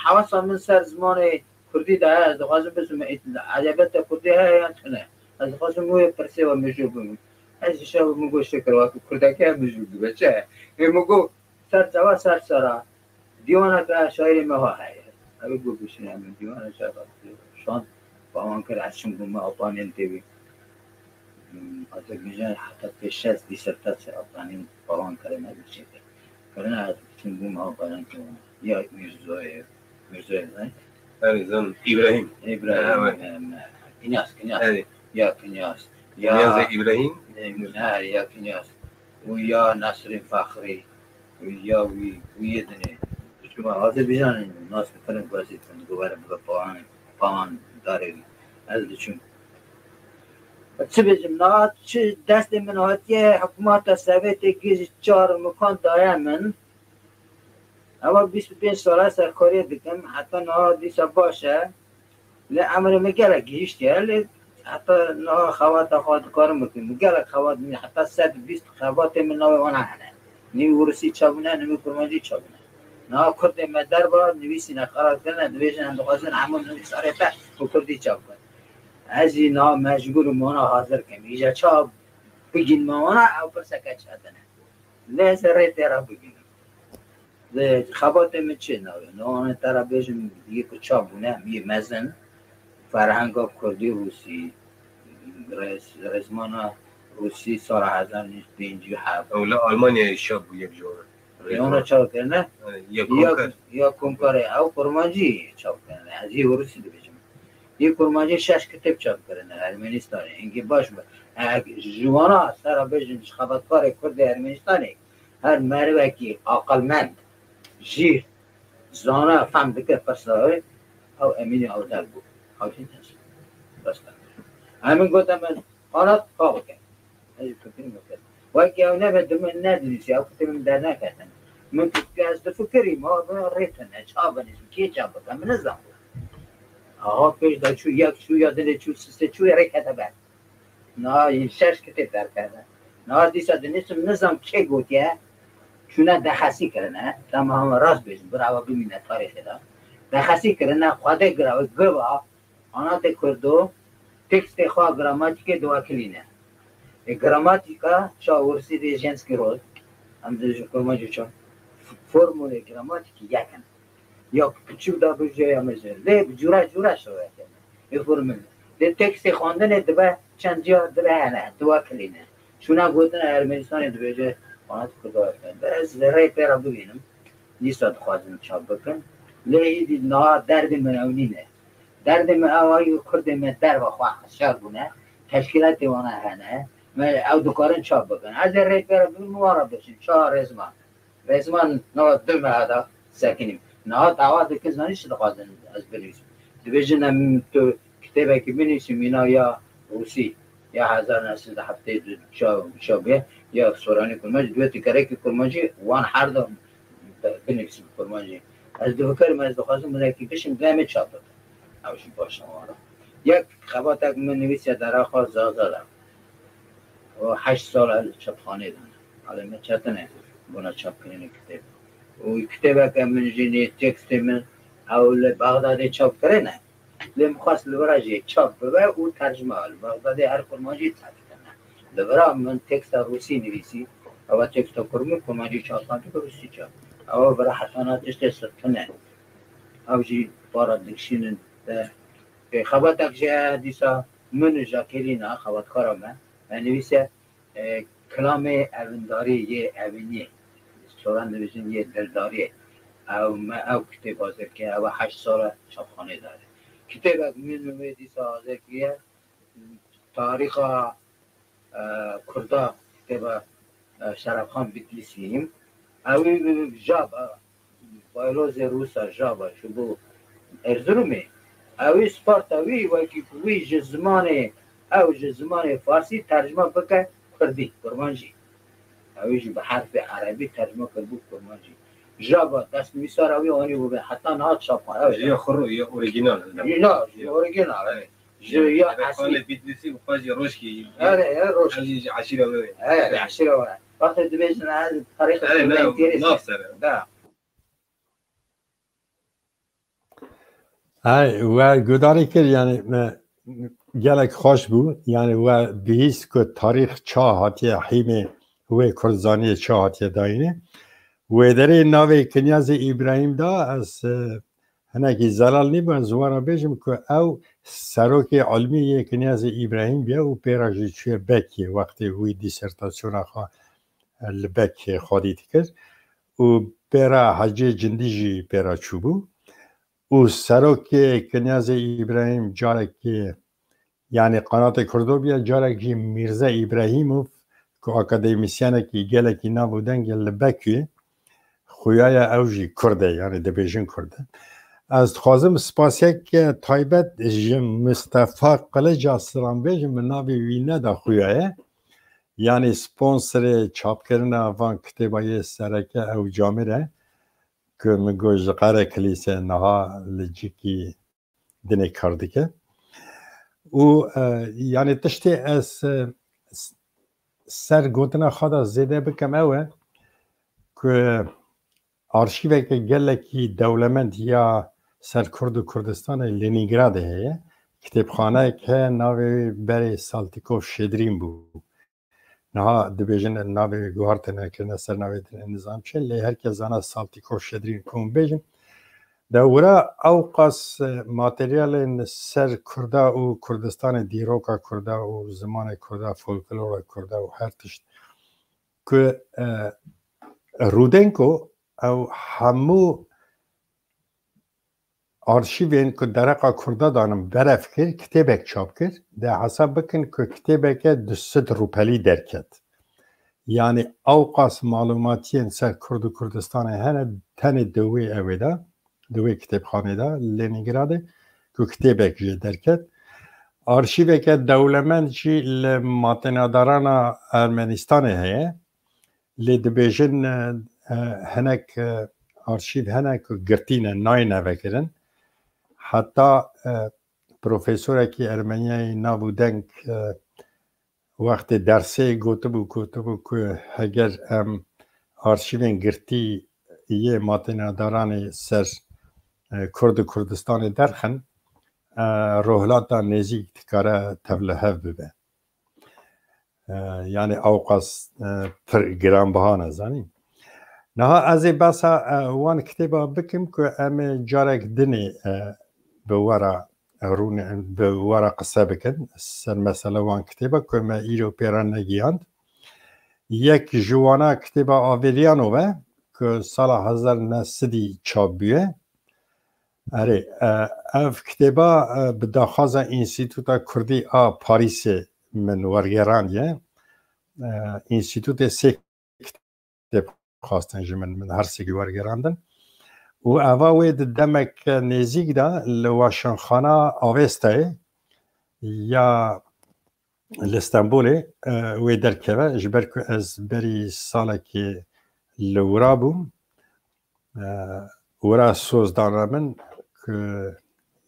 hewasa min ser zimanê Kurdî de heye, ez dixwazim bisim, edebiyata Kurdî heye yan tune. Ez dixwazim wê pirsê we mijûl bibim." Ez jî şev min got, "Şikir, wekî Kurdekî em mijûl dibe, çi?" Ê min got, "Ser çava, ser sera." Dîwaneke şaîrê me ha heye. Ew got, "Bişîne, min dîwana şaîra şand, pawan kir, ez çûm bûme Alpanyên T V. Hmm, Azerbaycan heta pêş şeş dîsertasya Alpanyên pawan kirine, bi çêkir. Kirine, ez çûm bûme Alpanyên T V. Ya Mirzoyê, Mirzoyê zanî?" Erê, zan, Îbrahîm. Îbrahîm, Evet. em, Kinyas, Kinyas. Erê. Ya Kinyas. Ya Niyazê Îbrahîm. Em, he, ya Kinyas. Û ya Nesrîn Fexrî. Û ya wî, wî yê dinê. Çima Azerbaycanê nas dikirin, guhezî dikirin, digo were bibe pawan, pawan darê wî. Ez diçûm. Çi bêjim, niha çi destê min hatiye, hikûmeta Sovêtê gî ji çar mikan daye min. Ewa bîst û pênc sala serkariyê dikim, heta niha dîsa baş e. Lê emrê min gelek gihiştiye, lê heta niha xebata xwe dikarim bikim. Min gelek xebat, min heta sed û bîst xebatê min navê wan hene. Nîvî Ûrisî çabûne, nîvî Kurmancî çabûne. Niha Kurdê me derva nivîsîne, qerar kirine, dibêjin em dixwazin hemû nivîsarê te bi Kurdî çap bikin. Ez jî niha mecbûr im wana hazir kim. Îja çap bigînme wana, ew pirseke çetin e. Lê ez ê rê tê re bigihînim. Lê xebatê min çi navê? Niha te re bêjim, yê ku çap bûne, em yê mezin, ferhenga kurdî rûsî, rêz-, rêzmana rûsî sala hezar neh sed û pêncî û heft. Ew li Almanyayê çap bû yek ji wan. Rêzmana çap kirine? Ya Konker. Ya Konkerê, ew kurmancî çap kirine. Ez yê rûsî dibêjim. Yê kurmancî şeş kitêb çap kirine Ermenistanê. Hingê baş be. Eger ji wana sera bêjin ji xebatkarê Kurdê Ermenistanê her merivekî aqilmend, jîr, zana, fem dike pirsa wê, ew Emînî Awdal bû. Ew jî ne. Bes be. Em min gote min, "Qanat, pa bike." Ez jî fikirî min kir. Wekî ew nebe, di min nedinîsî, ew kitêbê min derneketin. Min tu-, ez difikirî, ma bi rê tune, ça binîsim, kê ça bike, min nizanibû. Aha pêş de çû, yek çû, ya dinê çû, sisê çû, yê rê kete ber. Niha yî şeş kitêb derketine. Niha dîsa dinîsim, nizam kê gotiye, çûne dehesî kirine. Dema hema rast bêjim, bira we bimîne tarîxê de. Dehesî kirine, Xwedê girawe, giva, Anatê Kurdo, tekstê xwe gramatîkê diwekilîne. Ê gramatîka ça Ûrsî dê Jenskî Rol, em dê ji kurmancî ça, formulê gramatîkî yek in. Ya piçûk da bijê ya mejê. Lê bi cûra cûra şewe kene. Ê formule. Lê tekstê xwendinê dibe çend ciya dibe hene, diwekilîne. Şûna gotina Ermenistanê dibêje, Anatê Kurdo kene. Ez rê pê re bibînim. Dîsa dixwazin çap bikin. Lê êdî niha derdê min ew nîne. Derdê me ew a, Kurdê me derva xwe hişyar bûne, teşkîlatê wana hene, me ew dikarin çap bikin. Ez ê rê pê re bibim, wan re bêjim, ça Rêzman. Rêzman niha du meha da sekinîm. Niha dawa dikin, zanî çi dixwazin ez binivîsim. Dibêjin em tu kitêbekî binivîsî, mîna ya rûsî, ya hezar neh sed û heftê û du ça, ça bûye, ya soranî kurmancî, dibê tu gerekî kurmancî wan her du binivîsim kurmancî. Ez difikirim, ez dixwazim binekî bişim, demê çap bikim. Ew jî baş e wan re. Yek xebatek min nivîsiye dera xwe Zaza de. O heşt sal e li çapxanê de ne. Alê me çetin e bona çapkirinê kitêb. Û kitêbeke min jî nê tekstê min ew li Bexdadê çap kirine. Lê min xwest li vira jî çap bibe û tercime li Bexdadê her kurmancî çap dikirine. Li vira min teksta rûsî nivîsî, ewa teksta kurmî, kurmancî çap nakin, rûsî çap. Ewa vira heta na tiştê sirtin e. Ew jî para dikişînin te. E, xebatek jî heye dîsa min û Jacqueline a xebatkara me, me nivîse, e, kilamê evindarî yê evîniyê, soran dibêjin yê dildariyê. Ew me ew kitêb hazir kir, ew heşt sal e çapxanê de ye. Kitêbek min û wê dîsa hazir kiriye, tarîxa, e, Kurda, kitêba, e, Şerefxan Bitlîsî. Ewî, e, Java, Bayrozê Rûsa Java, ji bo Erzurumê. Ewî Sparta wî, wekî ku wî ji zimanê, ew ji zimanê Farsî tercime bike Kurdî, Kurmancî. Ewî jî bi herfê Erebî tercime kiribû Kurmancî. Java, destnivîsara wî anî bû be, heta niha çap e. Ew Ji ya xwe ya orîgînal. Ji ya, ji orîgînal, evet. Ji ya eslî. Xalê Bitlîsî û xwe jî Roşkî. Evet, evet, Roşkî. Ew jî ji eşîra wê. Evet, eşîra wê. Wextê dibêjin, ez tarîxê Evet, Kurdan ne, têrê naf ser. Sere. Da. Hey, we gudarî kir, yani, me, gelek xweş bû. Yani, we bihîst ku tarîx ça hatiye hîmê wê kurdzaniyê ça hatiye dayînê. Wê derê navê Kinyazê Îbrahîm da, ez, e, hinekî zelal nîbû, ez wara bêjim ku ew serokê ilmî yê Kinyazê Îbrahîm bûye û pê re jî çûye Bekiyê, wextê wî dîsertasyona xwe li Bekiyê xwedî dikir û pê re Hecê Cindî jî pê re çûbû. Û serokê Kinyazê Îbrahîm carekê, yanî qanatê Kurdo bûye, carek jî Mîrze Îbrahîmov ku akademîsyenekî gelekî nav û deng e li Bekiyê, xuya ye, ew jî Kurd e, yanî dibêjin Kurd e. Ez dixwazim spasiyek taybet ji Mistefa Qilica silam bêjim, min navê wî neda xuya ye. Yanî sponsorê çapkirina van kitêba yê sereke ew camêr e, ku min got ji Qereklîs e, niha li cîkî dinê kar dike. Û, e, yanî tiştê ez, e, s-, ser gotina xwe de zêde bikim ew e ku arşîveke gelekî dewlemend ya ser Kurd û Kurdistanê Lenîngradê heye. Kitêbxaneyek heye, navê wê berê Saltîkov Şedrîn bû. Niha dibêjin navê guhartine kirine ser navê din, nizam çi, lê her kes zana Saltîkov Şedrîn ku hûn bêjin. De wira ewqas, e, materyalên ser Kurda û Kurdistanê, dîroka Kurda û zimanê Kurda, folklora Kurda û her tişt ku, e, Rudenko ew hemû arşîvên ku dereqa Kurda danin berev kir, kitêbek çap kir. De hesab bikin ku kitêbeke du sed rûpelî derket. Yanî ewqas malûmatiyên ser Kurd û Kurdistanê hene, tenê di wê ewê de, di wê kitêbxanê de, Lenîngradê, ku kitêbek jê derket. Arşîveke dewlemend jî li matenadarana Ermenistanê heye. Lê dibêjin, e, e, hinek, e, arşîv hene ku girtî ne, nayêne vekirin. Heta, e, profesorekî Ermeniyayê nav û deng, e, wextê dersê gotibû, gotibû ku heger em arşîvên girtî yê matenadarane ser, e, Kurd û Kurdistanê derxin, e, rohilata nêzîk dikare tevlihev bibe. E, yanî ewqas, e, pir giranbiha ne, zanî. Niha ez ê behsa, e, wan kitêba bikim ku em ê carek dinê, e, bi we re rûne, bi we re qise bikin ser mesela wan kitêba ku me îro pê re negiyand. Yek ji wana kitêba Averyanov e ku sala hezar neh sedî çap bûye. Erê, e, ev kitêba, e, bi daxwaza Înstîtuta Kurdî a Parîsê min wergêrandiye. E, Înstîtutê sê kitêb xwestin ji min, min her sêkî wergerandin. Û eva wê di demek nêzîk de li Weşanxana Avestayê ya li Stenbolê, e, wê derkeve, ji ber ku ez berî salekê li wira bûm. E, wira soz dane min ku,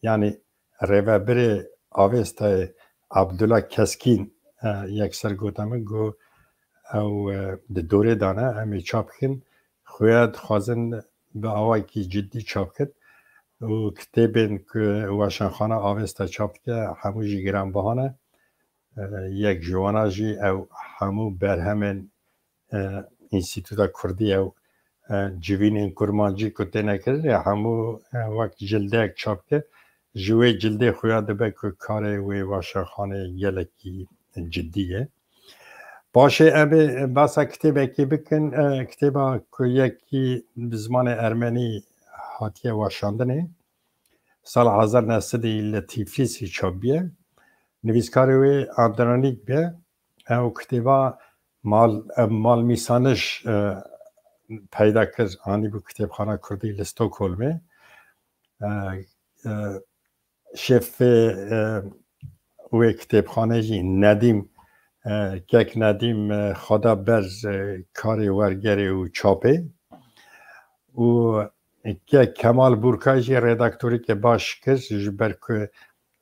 yanî, rêvebirê Avestayê Abdullah Keskîn, e, yekser gote min, got, ew, e, di dorê de ne, em ê çap bikin. Xuya dixwazin bi awayekî ciddî çap bikin. Û kitêbên ku Weşanxana Avesta çap dike, hemû jî giranbiha ne. E, yek ji wana jî ew hemû berhemên, e, Înstîtuta Kurdî ew, e, civînên kurmancî ku têne kirin, ya hemû, e, wek cildek çap kir, ji wê cildê xuya dibe ku karê wê weşanxanê gelekî cidî ye. Paşê em ê behsa kitêbekê bikin, e, kitêba ku yekî bi zimanê ermenî hatiye weşandinê, sala hezar neh sedî li Tiflîsî çap bûye. Nivîskarê wê Andronîk be. Ew kitêba mal, em Malmîsanij, e, peyda kir, anîbû kitêbxana Kurdî li Stockholmê. E, e, şêfê, e, wê kitêbxanê jî Nedîm, e, kek Nedîm, e, xwe da ber, e, karê wergerê û çapê. Û kek Kemal Burkay jî redaktorîke baş kir, ji ber ku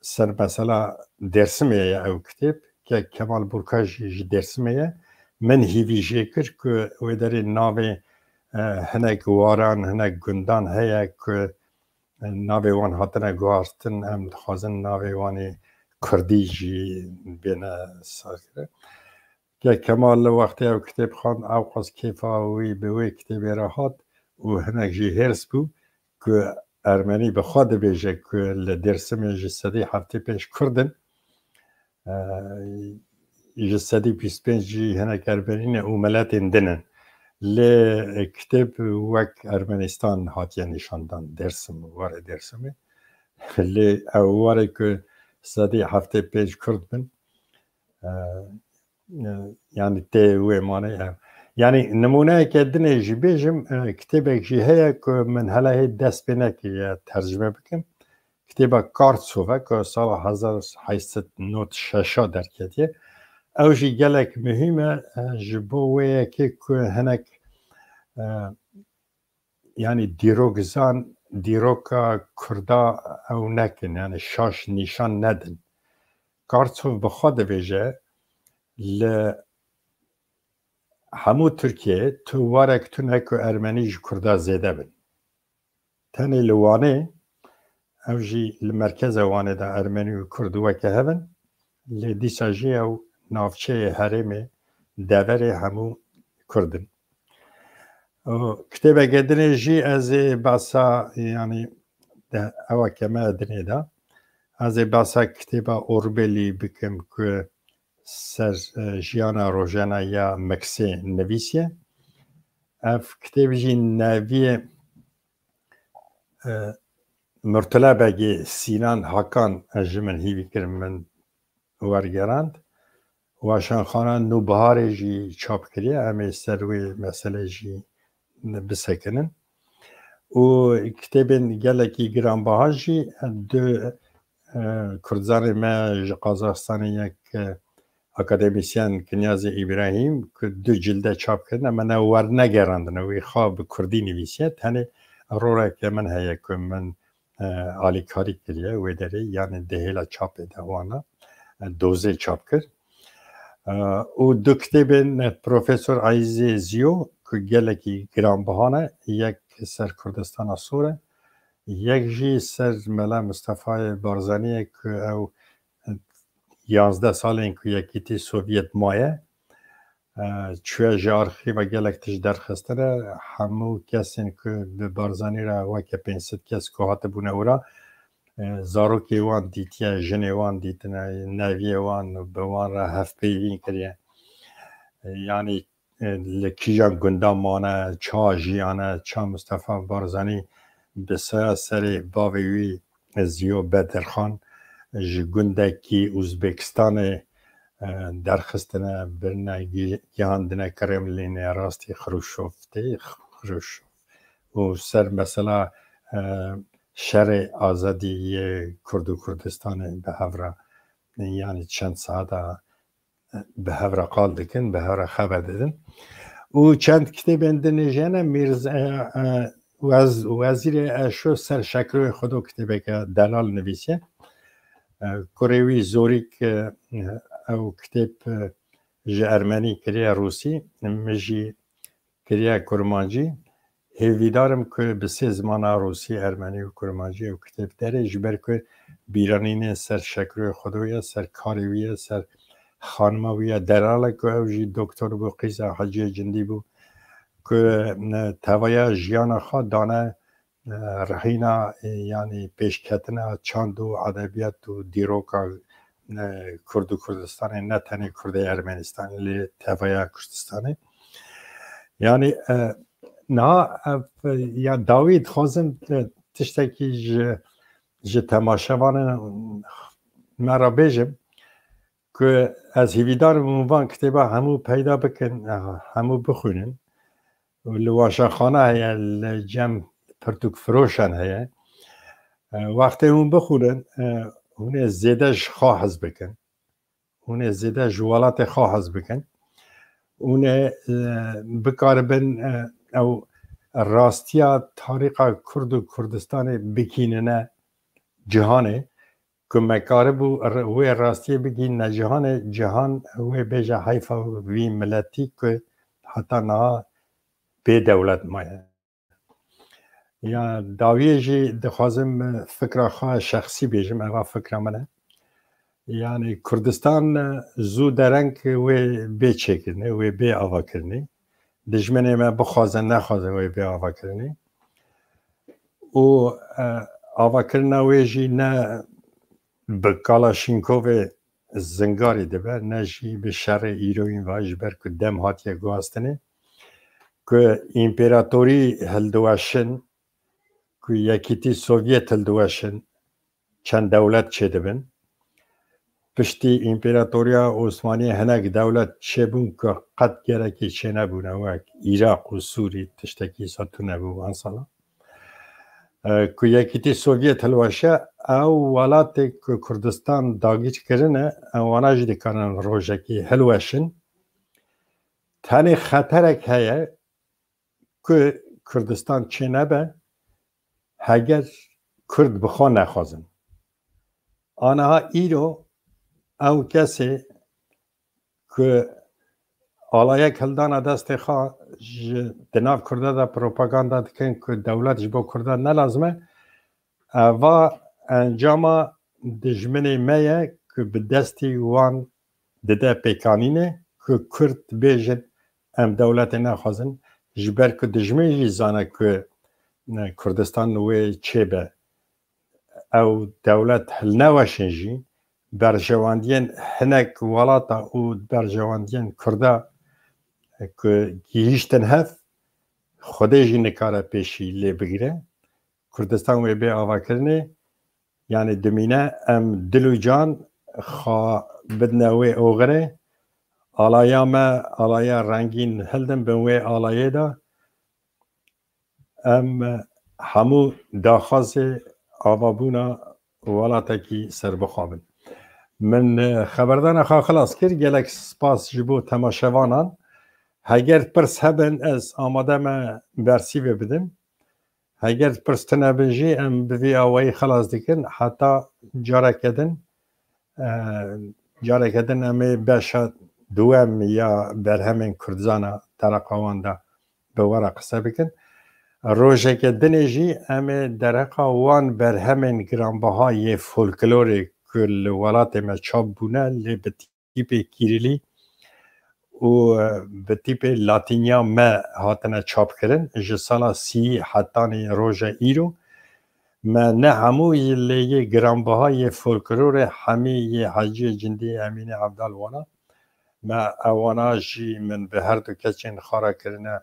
ser mesela Dêrsimê ye ew kitêb. Kek Kemal Burkay jî ji Dêrsimê ye. Min hîvî jê kir ku wê derê navê, e, hinek waran, hinek gundan heye ku navê wan hatine guhartin, em dixwazin navê wan ê kurdî jî bêne sarkirin. Kek Kemal li wextê ew kitêb xwend, ewqas kêfa wî bi wê kitêbê re hat û hinek jî hêrs bû ku ermenî bi xwe dibêje ku li Dêrsimê ji sedî heftê pênc kurd in. E, ji sedî bîst pênc jî hinek ermenî ne û miletên din in. Lê kitêb wek Ermenistan hatiye nîşandan, Dêrsim, warê Dêrsimê. Lê ew warê ku sedî heftê pênc kurd bin, e, e, yanî tê wê manê ev. Yanî nimûneyeke dinê jî bêjim, e, kitêbek jî heye ku min hela hê dest pê nekiriye tercime bikim. Kitêba Kartsov e ku sala hezar heyt sed nod şeş derketiye. Ew jî gelek muhîm e, e, ji bo wê yekê ku hinek, e, yanî dîrokzan, dîroka Kurda ew nekin, yanî şaş nîşan nedin. Kartsov bi xwe dibêje, li hemû Tirkiyeyê tu warek tune ku ermenî ji Kurda zêde bin. Tenê li Wanê, ew jî li merkeza Wanê de ermenî û kurd weke hev in, lê dîsa jî ew navçeyê herêmê deverê hemû kurd in. Û kitêbeke dinê jî ez ê behsa, yanî de, ewa keme dinê de, ez ê behsa kitêba Orbelî bikim ku ser, e, jiyana rojane ya Miksê nivîsiye. Ev kitêb jî neviyê, e, Murtila Begê Sînan Hakan, e, ji min hîvî kir, min wergerand. Weşanxana Nûbiharê jî çap kiriye. Em ê ser wê mesele jî bisekinin. Û kitêbên gelekî giranbaha jî du, e, kurdzanê me ji Qazaxistanê, yek, e, akademîsyen Kinyazê Îbrahîm ku du cilde çap kirine, me ne wernegerandine, wî xwe bi kurdî nivîsiye. Tenê roleke min heye ku min, e, alîkarî kiriye wê derê, yanî di hêla çapê de wana, e, dozê çap kir. E, û du kitêbên, e, Profesor Ayîzê Ziyo ku gelekî giranbaha ne, yek ser Kurdistana Sor e, yek jî ser Mela Mustafayê Barzanî ye ku ew, e, yanzdeh salên ku Yekîtî Sovyet maye, e, çûye ji arxîva gelek tişt derxistine. Hemû kesên ku bi Barzanî re weke pênc sed kes ku hatibûne wira, e, zarokê wan dîtiye, jinê wan dîtine, neviyê wan bi wan re hevpeyvîn kiriye. E, yanî, e, li kîjan gundan mane, ça jiyane, ça Mustafa Barzanî bi saya serê bavê wî Ziyo Bedirxan ji gundekî Uzbekistanê, e, derxistine, birine gi-, gihandine Kremlînê, rastî Xruşov tê, Xruşov. Û ser mesela, e, şerê azadî yê Kurd û Kurdistanê bi hev re, yanî çend saeta, e, bi hev re qal dikin, bi hev re xeber didin. Û çend kitêbên din jî hene, Mîrz-, e, e, Wez-, Wezîrê Eşo ser Şekroyê Xwedo kitêbeke delal nivîsiye. E, kurê wî Zorîk, e, ew kitêb, e, ji ermenî kiriye rûsî, min jî kiriye kurmancî. Hêvîdar im ku bi sê zimana rûsî, ermenî û kurmancî ew kitêb derê, ji ber ku bîranînên ser Şekroyê Xwedo ye, ser karê wî ye, ser xanima wî ye, delal e ku ew jî doktor bû, qîza Heciyê Cindî bû. ku, e, tevaya jiyana xwe dane, e, rihîna, e, yanî pêşketina çand û edebiyat û dîroka, e, Kurd û Kurdistanê, ne tenê Kurdê Ermenistanê, lê tevaya Kurdistanê. Yanî, e, niha ev, e, ya dawî dixwazim, e, tiştekî ji, ji temaşevanên me re bêjim, ku ez hîvîdar bûm van kitêba hemû peyda bikin, hemû bixwînin. Li waşaxana heye, li cem pirtûkfiroşan heye. E, wextê hûn bixwînin, e, hûn ê zêde ji xwe hez bikin. Hûn ê zêde ji welatê xwe hez bikin. Hûn ê, e, bikaribin, e, ew rastiya tarîxa Kurd û Kurdistanê bikînine cihanê. Ku me karibû r-, wê rastiyê bigihîne cihanê, cihan wê bêje heyfa vî miletî ku heta niha bê dewlet maye. Ya dawiyê jî dixwazim fikra xwe şexsî bêjim, eva fikra min e. Yanî Kurdistan, e, zû dereng wê bê çêkirinê, wê bê avakirinê. Dijminê me bixwaze nexwaze wê bê avakirinê. Û, e, avakirina wê jî ne bi Kalaşînkovê zingarî dibe, ne jî bi şerê îroyîn ve, ji ber ku dem hatiye guhastinê, ku împeratorî hildiweşin, ku Yekîtî Sovyet hildiweşin, çend dewlet çêdibin. Piştî Împeratoriya Osmaniyê hinek dewlet çêbûn ku qet gerekî çênebûne, wek Iraq û Sûrî, tiştekî wisa tune bû van sala. E, ku Yekîtî Sovyet hilweşe, ew welatê ku Kurdistan dagîr kirine, ew wana jî dikarin rojekê hilweşin. Tenê xeterek heye, ku Kurdistan çênebe, heger Kurd bi xwe nexwazin. Aniha îro ew kesê ku alayek hildana destê xwe ji di nav Kurda de propaganda dikin ku dewlet ji bo Kurda ne lazim e, eva encama dijminê me ye ku bi destî wan dide pêkanînê ku Kurd bêjin em dewletê nexwazin, ji ber ku dijmin jî zane ku, e, Kurdistan wê çêbe. Ew dewlet hilneweşin jî, berjewendiyên hinek welata û berjewendiyên Kurda, e, ku gihîştin hev, Xwedê jî nikare pêşî lê bigire. Kurdistan wê bê avakirinê, yanî dimîne em dil û can xwe bidine wê oxirê. Alaya me, alaya rengîn hildin bin wê alayê de. Em hemû daxwazê avabûna welatekî serbixwe bin. Min, e, xeberdana xwe xilas kir. Gelek spas ji bo temaşevanan. Heger pirs hebin, ez amade me bersîvê bidim. Heger pirs tune bin jî, em bi vî awayî xilas dikin. Heta careke din, e, careke din em ê beşa duwem ya berhemên Kurdizana dereqa wan de bi we re qise bikin. Rojeke dinê jî em ê dereqa wan berhemên giranbiha yê folklorê ku li welatê me çap bûne, lê bi tîpê kîrîlî û, e, bi tîpê latînya me hatine çapkirin. Ji sala sî hetanî roja îro me ne hemû yê lê yê giranbiha yê folklorê hemî yê Heciyê Cindî, Emînê Evdal wana. Me ewana jî min bi her du keçên xwe re kirine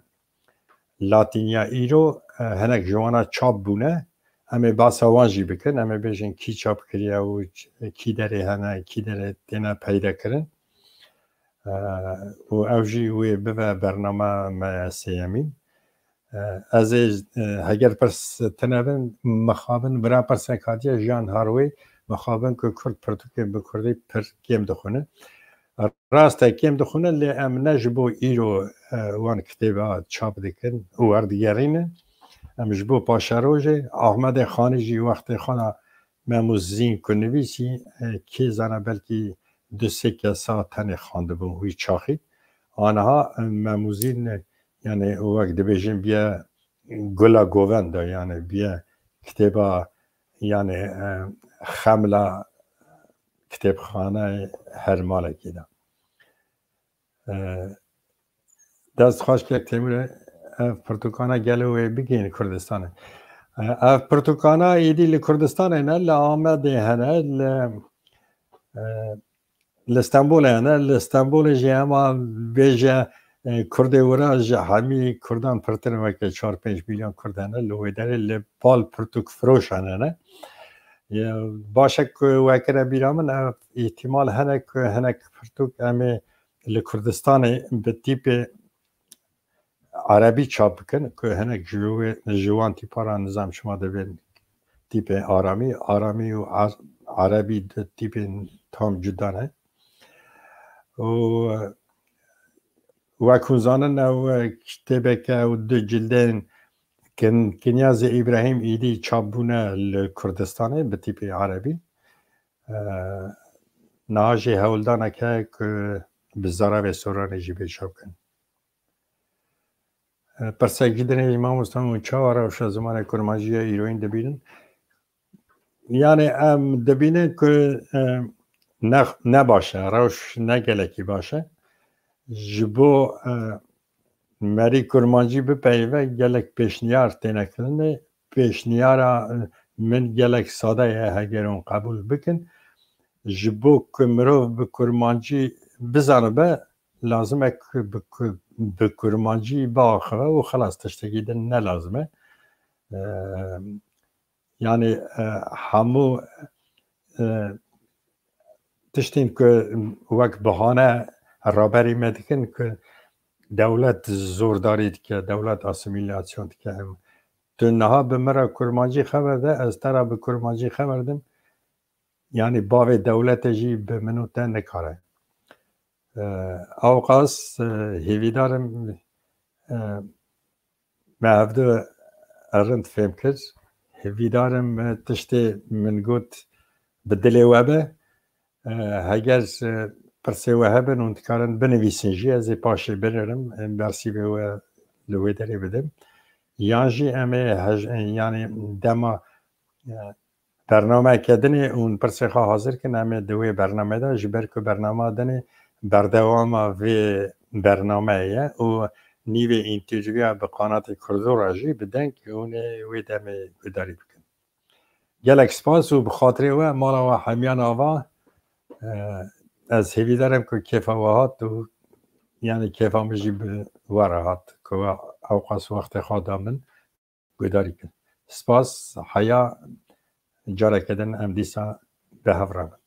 latînya îro, e, hinek ji wana çap bûne. Em ê basa wan jî bikin. Em ê bêjin kî çap kiriye û ç-, kî derê hene, kî derê têne peyda kirin. E, û ew jî wê bibe bernama me ya sêyemîn. E, ez ê, e, heger pirs tune bin, mixabin bira pirsek hatiye Jiyan Harwê, mixabin ku Kurd pirtûkên bi Kurdî pir kêm dixwînin. Rast e, kêm dixwînin, lê em ne ji bo îro, e, wan kitêba çap dikin û werdigerînin. Em ji bo paşerojê, Ahmedê Xanî jî wextê xwe de Mem û Zîn ku nivîsî, e, kê zane belkî du sê kesa tenê xwendibûn wî çaxî. Aniha, e, Mem û Zîn, e, yanî wek dibêjin biye gula govenda, yanî biye kitêba, yanî, e, xemla kitêbxaneyê her malekî de. E, dest xweş kek Têmûrê, Ev pirtûkana gelo wê bigihîn Kurdistanê. E, ev pirtûkana êdî li Kurdistanê ne, li Amedê hene, li, e, li Stenbolê hene. Li Stenbolê jî hema bêje, e, Kurdê wira ji hemî Kurdan pirtir in, weke çar pênc milyon Kurd hene. Li wê derê li bal pirtûk firoşan hene. Ya, baş e ku wekire bîra min, ev îhtimal hene ku hinek pirtûk em ê li Kurdistanê bi tîpê erebî çap bikin, ku hinek ji wê, ji wan tîparan nizam şima divên tîpê aramî, aramî û ar-, erebî di tîpên tam cuda ne. Û wek hûn zanin, ew kitêbeke ew du cildên Kin-, Kinyazê Îbrahîm êdî çap bûne li Kurdistanê bi tîpê erebî. E, niha jî hewldanek heye ku bi zaravê soranê jî bê çap kin. E, pirsek jî dinê ji mamosta hûn çawa rewşa zimanê kurmancî ya îroyîn dibînin? Yani em dibînin ku, e, ne, ne baş e, rewş ne gelekî baş e. Ji bo, e, merî kurmancî bipeyive gelek pêşniyar têne kirinê. Pêşniyara, e, min gelek sade ye, heger hûn qebûl bikin. Ji bo ku mirov bi kurmancî bizanibe, lazim e ku bi ku-, bi kurmancî biaxive û xelas, tiştekî din ne lazim e. E, yani, e, hemû, e, tiştên ku wek bahane raberî me dikin ku dewlet zordarî dike, dewlet asîmîlasyon dike. Tu niha bi min re kurmancî xeber de, ez te re bi kurmancî xeber dim. Yani bavê dewlete jî bi min û te nikare. E, ewqas, e, hêvîdar im, e, me hevdu rind fêm kir. Hêvîdar im, e, tiştê min got bi dilê we be. E, heger, e, pirsê we hebin hûn dikarin binivîsin jî, ez ê paşê binêrim, e, bersîvê we li wê derê bidim. Yan jî em ê hej-, yani dema, e, bernameyeke dinê hûn pirsê xwe hazir kin, em ê di wê bernameyê de, ji ber ku bernama dinê berdewama vê bernameyê ye û nîvê întêrvîya bi qanatê Kurdo re jî bi deng hûn ê wê demê guhdarî bikin. Gelek spas û bi xatirê we, mala we hemiyan ava. E, ez hêvîdar im ku kêfa we hat û, yani, kêfa min jî bi we re hat ku we ewqas wextê xwe da min guhdarî kir. Spas, heya careke din em dîsa bi hev re bin.